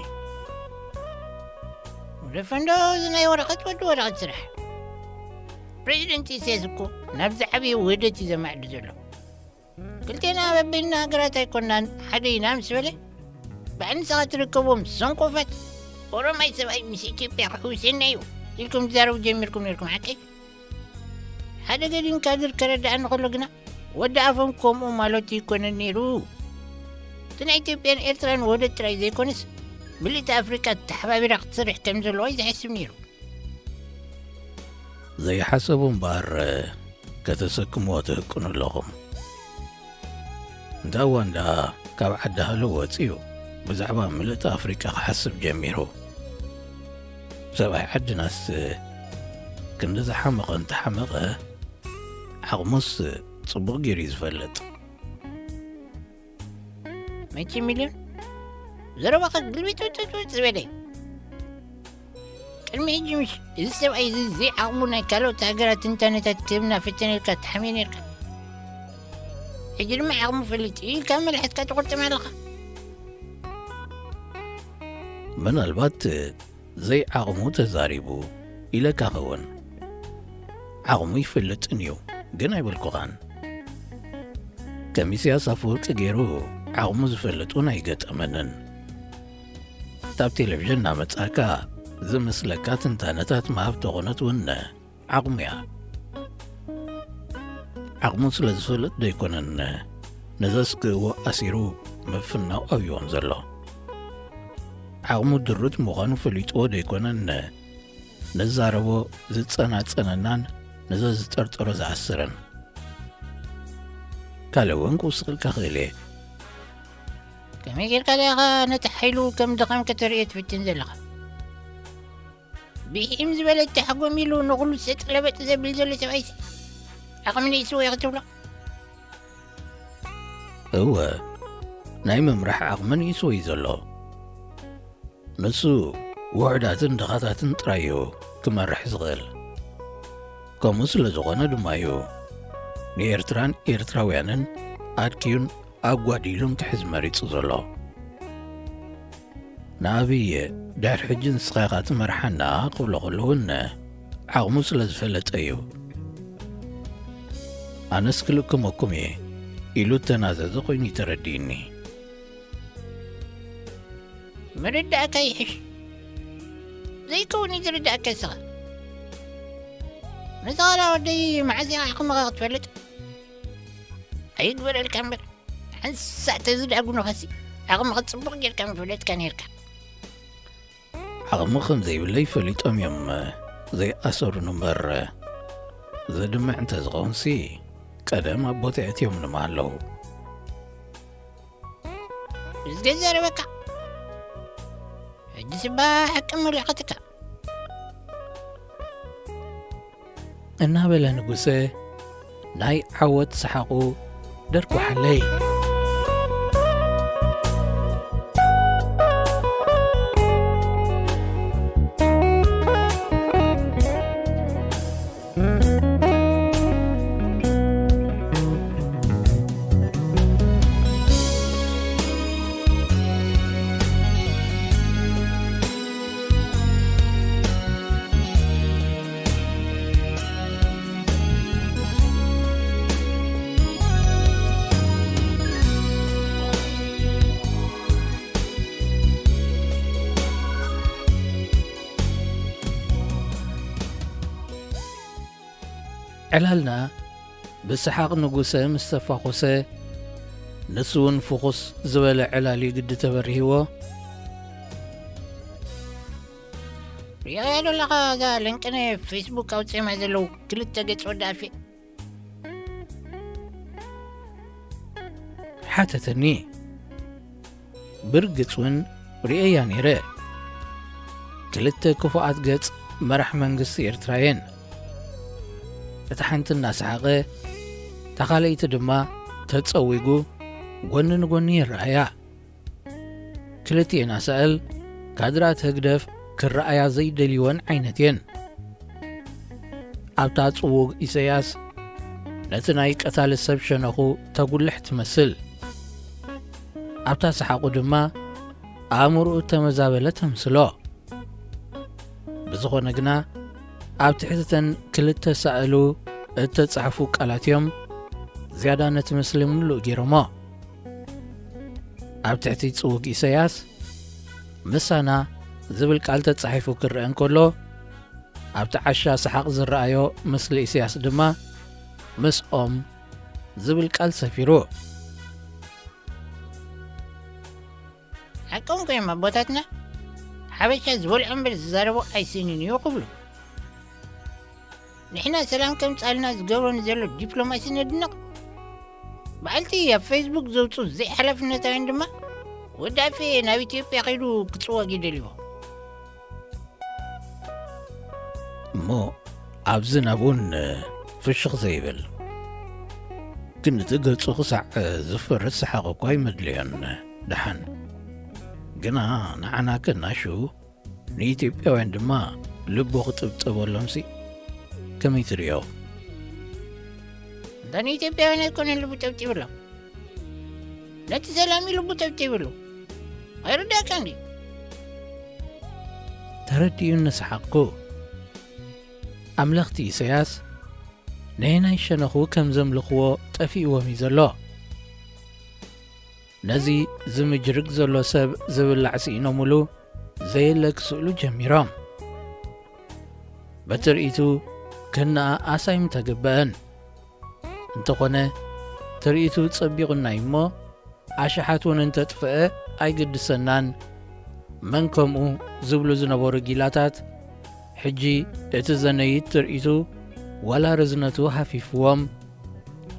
ወደ ፈንዶ፣ እዚ ናይ ወረቐት ወዲ ወረቐት ስራሕ። ፕሬዚደንት ኢሳያስ እኮ ናብ ዝዓበየ ውህደት እዩ ዘማዕዱ ዘሎ። ክልቴና በበይንና ሃገራት ኣይኮናን፣ ሓደ ኢና ምስ በለ፣ ባዕሊ ንስኻ ትርከቦም ሰንኮፋት ኦሮማይ ሰብኣይ ምስ ኢትዮጵያ ክሕውሰና እዩ ኢልኩም ትዛረቡ ጀሚርኩም ነርኩም፣ ሓቀይ? ሓደ ገዲም ካድር ከረድኣኒ ከሎ ግና፣ ወዲ ኣፎም ከምኡ ማለቱ ይኮነን ነይሩ። እቲ ናይ ኢትዮጵያን ኤርትራን ውህደት ጥራይ ዘይኮነስ፣ ምልእቲ ኣፍሪቃ ተሓባቢራ ክትሰርሕ ከም ዘለዋ እዩ ዝሓስብ ነይሩ። ዘይሓሰቡ እምበኣር ከተሰክምዎ ትህቅኑ ኣለኹም። እንተ እዋን ደኣ ካብ ዓዲ ሃሎ ወጺኡ ብዛዕባ ምልእቲ ኣፍሪቃ ክሓስብ ጀሚሩ። ሰብኣይ ዓድናስ ክንዲ ዝሓመቐ እንተሓመቐ፣ ዓቕሙስ ጽቡቕ ገይሩ እዩ ዝፈልጥ። መቼ ሚልዮን ዘረባኻ ግልቢጥብጥብጥ ዝበለ እዩ። ቅድሚ ሕጂ ምሽ እዚ ሰብኣይ እዚ ዘይዓቕሙ ናይ ካልኦት ሃገራት ትንታነታት ክህብና ፈተነ ኢልካ ትሓምዮ ነርካ። ሕጂ ድማ ዓቕሙ ፈሊጡ ኢልካ መልሓስካ ትቑርጥም ኣለኻ። ምናልባት ዘይዓቕሙ ተዛሪቡ ኢለካ ኸውን። ዓቕሙ ይፈልጥን እዩ፣ ግን ኣይበልኩኻን። ከም ኢሳያስ ኣፈወርቂ ገይሩ ዓቕሙ ዝፈልጥ እውን ኣይገጠመንን። ካብ ቴሌቪዥን እናመጻእካ ዝመስለካ ትንታነታት ምሃብ ተኾነት እውን ዓቕሙ እያ። ዓቕሙ ስለ ዝፈልጥ ዶ ኣይኮነን ነዘስክእዎ ኣሲሩ ምፍናው ኣብይዎም ዘሎ? ዓቕሙ ድሩት ምዃኑ ፈሊጥዎ ዶ ኣይኮነን ንዛረቦ ዝጸናጸነናን ንዘዝጠርጠሮ ዝኣስርን? ካልእ እውን ክውስኸልካ ክእል እየ። ከመይ ጌርካ ዲኻ ነቲ ሓይሉ ከም ድኻም ከተርእዮ ትፍትን ዘለኻ? ብሒም ዝበለ ተሓጎም ኢሉ ንኹሉ ሰጥ ለበጥ ዘብል ዘሎ ሰብኣይሲ ዓቕሚ ንእስዎ ኢኺ ትብሎ? እወ፣ ናይ ምምራሕ ዓቕሚ ንእስዎ እዩ ዘሎ። ንሱ ውሑዳትን ድኻታትን ጥራይ እዩ ክመርሕ ዝኽእል። ከምኡ ስለ ዝኾነ ድማ እዩ ንኤርትራን ኤርትራውያንን ኣድክዩን ኣጓዲሉን ክሕዝ መሪጹ ዘሎ። ንኣብይ ድሕሪ ሕጂ ንስኻ ኢኻ ትመርሓና ክብሎ ከሎ እውን ዓቕሙ ስለ ዝፈለጠ እዩ። ኣነስ ክልክመኩም እየ ኢሉ እተናዘዘ ኮይኑ እዩ ተረዲእኒ። ምርዳእካ ይሕሽ። ዘይከውን እዩ ዝርዳእካ እስኻ። ንስኻ ወደይ መዓዝ ኢኻ ዓቕምኻ ክትፈልጥ? ኣይግበረልካ እምበር። ሓንሳእ ተዝዳጉኑኻሲ ዓቕምኻ ጽቡቕ ጌርካ ምፈለጥካ ኔርካ። ዓቕሚ ከም ዘይብለይ ፈሊጦም እዮም ዘይኣሰሩኒ እምበር፣ ዘድምዕ እንተ ዝኸውንሲ ቀደም ኣብ ቦታ ኣእትዮምኒ ምሃለዉ። ብዝገ ዘረበካ። ሕጂ ስባ ሓቂ መሊኻትካ። እናበለ ንጉሰ ናይ ዓወት ሰሓቑ ደርኩሓለይ። ዕላልና ብሰሓቕ ንጉሰ ምስ ተፋኾሰ፣ ንሱ እውን ፍኹስ ዝበለ ዕላል እዩ ግዲ ተበሪህዎ። ሪኣያ ዶ ኣለኻ እዛ ለንቅነ ፌስቡክ ኣውፅኦማ ዘለዉ ክልተ ገፅ ወዲ ኣፌ? ሓተተኒ። ብርግጽ እውን ርእየያ ነይረ። ክልተ ክፉኣት ገጽ መራሕ መንግስቲ ኤርትራ እየን። እታ ሓንቲ እናሰሓቐ፣ እታ ካልኣይቲ ድማ ተጸዊጉ ጎኒ ንጎኒ ይረኣያ። ክልቲኤን ኣሳእል ካድራት ህግደፍ ክረኣያ ዘይደልይወን ዓይነት እየን። ኣብታ ጽዉግ ኢሰያስ ነቲ ናይ ቀታሊ ሰብ ሸነኹ ተጉልሕ ትመስል። ኣብታ ሰሓቑ ድማ ኣእምሮኡ እተመዛበለ ተምስሎ። ብዝኾነ ግና ኣብ ትሕቲ እተን ክልተ ሳእሉ እተጻሕፉ ቃላት እዮም ዝያዳ ነቲ ምስሊ ምሉእ ገይሮሞ። ኣብ ትሕቲ ጽዉግ ኢሰያስ ምሳና ዝብል ቃል ተጻሒፉ ክረአ እንከሎ፣ ኣብቲ ዓሻ ሰሓቕ ዝረኣዮ ምስሊ ኢሰያስ ድማ ምስኦም ዝብል ቃል ሰፊሩ። ሓቆም እዮም ኣቦታትና። ሓበሻ ዝበልዖ እምበር ዝዛረቦ ኣይስእንን እዩ ክብሉ። ንሕና ሰላም ከምጻልና ዝገብሮ ንዘሎ ዲፕሎማሲ ነድንቕ። በዓልቲ ኣብ ፌስቡክ ዘውጽኡ ዘይሓላፍነታውያን ድማ ወዲ ኣፌ ናብ ኢትዮጵያ ከይዱ ክጽወግ ይደልይዎ። እሞ ኣብዚ ናብኡን ፍሽኽ ዘይብል። ግን እቲ ገጹ ክሳዕ ዝፈርስ ሰሓቕ እኳ ኣይመድለዮን። ደሓን ግና ንዓና ከናሹ፣ ንኢትዮጵያውያን ድማ ልቡ ክጥብጠበሎምሲ ከመይ ትርእዮ? እንተ ንኢትዮጵያውያን ኣይኮነን ልቡ ጠብጢብሎም፣ ነቲ ሰላም እዩ ልቡ ጠብጢብሉ። ኣይርዳእካን ድዩ? ተረዲኡኒ ሰሓቕኩ። ኣምለኽቲ ኢሰያስ ነየናይ ሸነኹ ከም ዘምልኽዎ ጠፊእዎም እዩ ዘሎ። ነዚ ዝምጅርግ ዘሎ ሰብ ዝብላዕ ስኢኖምሉ፣ ዘየለ ክስእሉ ጀሚሮም። በትርኢቱ ክንኣኣስ ኣይምተገበአን። እንተኾነ ትርኢቱ ጸቢቑና እዩ እሞ ኣሽሓት እውን እንተጥፍአ ኣይግድሰናን። መን ከምኡ ዝብሉ ዝነበሩ ጊላታት ሕጂ እቲ ዘነይት ትርኢቱ ዋላ ርዝነቱ ሃፊፍዎም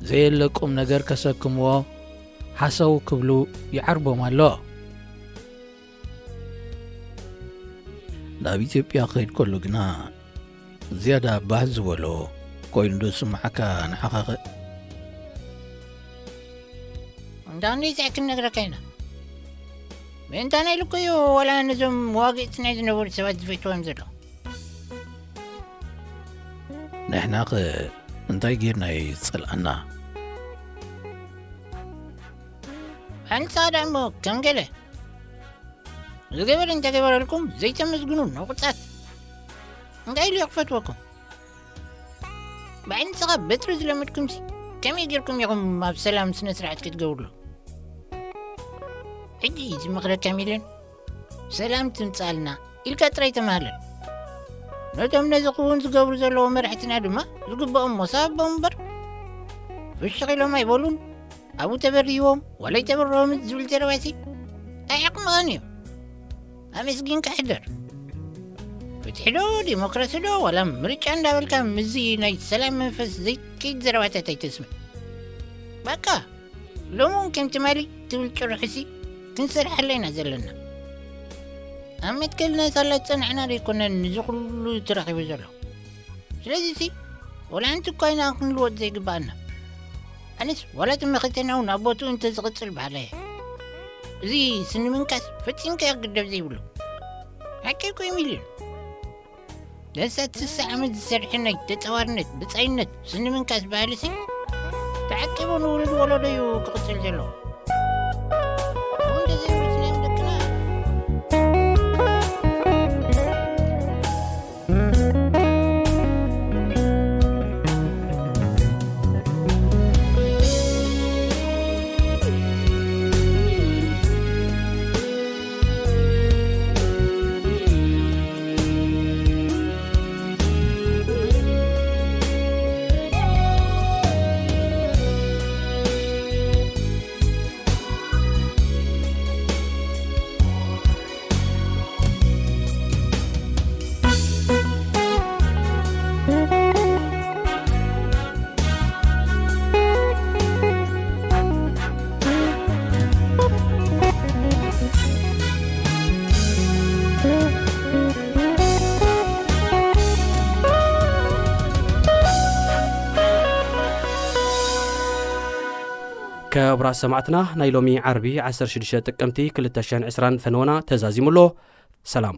ዘየለ ቁም ነገር ከሰክምዎ ሓሰው ክብሉ ይዓርቦም ኣሎ። ናብ ኢትዮጵያ ክኸይድ ከሎ ግና ዝያዳ ባህ ዝበሎ ኮይኑ ዶ ስምዓካ ንዓኻ ኸ? እንዳ ክንደይ ስዕ ክንነግረካ ኢና። ምእንታና ኢሉ እኮ እዩ ዋላ ነዞም መዋግእቲ ናይ ዝነበሩ ሰባት ዝፈትዎም ዘሎ። ንሕና ኸ እንታይ ጌርና እዩ ዝጸልኣና? ሓንሳ ደኣ እሞ ከም ገለ ዝገበረ እንተገበረልኩም ዘይተመስግኑ ነቑጻት እንታይ ኢሉ ይኽፈትወኩም? ባዕሊ ንስኻ በትሪ ዝለመድኩምሲ ከመይ ጌርኩም ኢኹም ኣብ ሰላም ስነ ስርዓት ክትገብርሉ? ሕጂ ዝመኽረካ ሚልዮን ሰላም ትምጻልና ኢልካ ጥራይ ተማህለል። ነቶም ነዚ ክውን ዝገብሩ ዘለዉ መራሕትና ድማ ዝግብኦም ሞሳ ኣቦም እምበር ፍሽኽ ኢሎም ኣይበሉን። ኣብኡ ተበርይዎም ዋላ ኣይተበርዎም ዝብል ዘረባሲ ኣይዓቕምኻን እዩ። ኣመስጊንካ ሕደር። ፍትሒ ዶ ዲሞክራሲ ዶ ዋላ ምርጫ እንዳበልካ ምዚ ናይ ሰላም መንፈስ ዘይከይድ ዘረባታት ኣይተስምዕ። በቃ ሎሚ እውን ከም ትማሊ ትብል ጭርሕሲ ክንሰርሓላ ኢና ዘለና። ኣብ መትከልና ሳላ ዝጸናዕና ዘይኮነን እዚ ኩሉ ተረኺቡ ዘሎ። ስለዚሲ ዋላ ሓንቲ እኳ ኢና ክንልወጥ ዘይግብኣና። ኣነስ ዋላ እቲ መኸተና እውን ኣብ ቦትኡ እንተዝቕጽል በሃላይ እየ። እዚ ስኒ ምንካስ ፈጺምካ ግደብ ዘይብሉ ሓቂ እኮ እዩ ሚልዮን። ለሳት ስሳ ዓመት ዝሰርሐ ናይ ተጻዋርነት ብጻይነት ስኒ ምንካስ ባህልሲ ተዓቂቡ ንውሉድ ወለዶ እዩ ክቕጽል ዘለዎ። ከምኡ እንተዘይመልስናዮም ደቅና ክቡራት ሰማዕትና፣ ናይ ሎሚ ዓርቢ ዓሰርተ ሽዱሽተ ጥቅምቲ ክልተ ሽሕን ዕስራን ፈነወና ተዛዚሙ ኣሎ። ሰላም።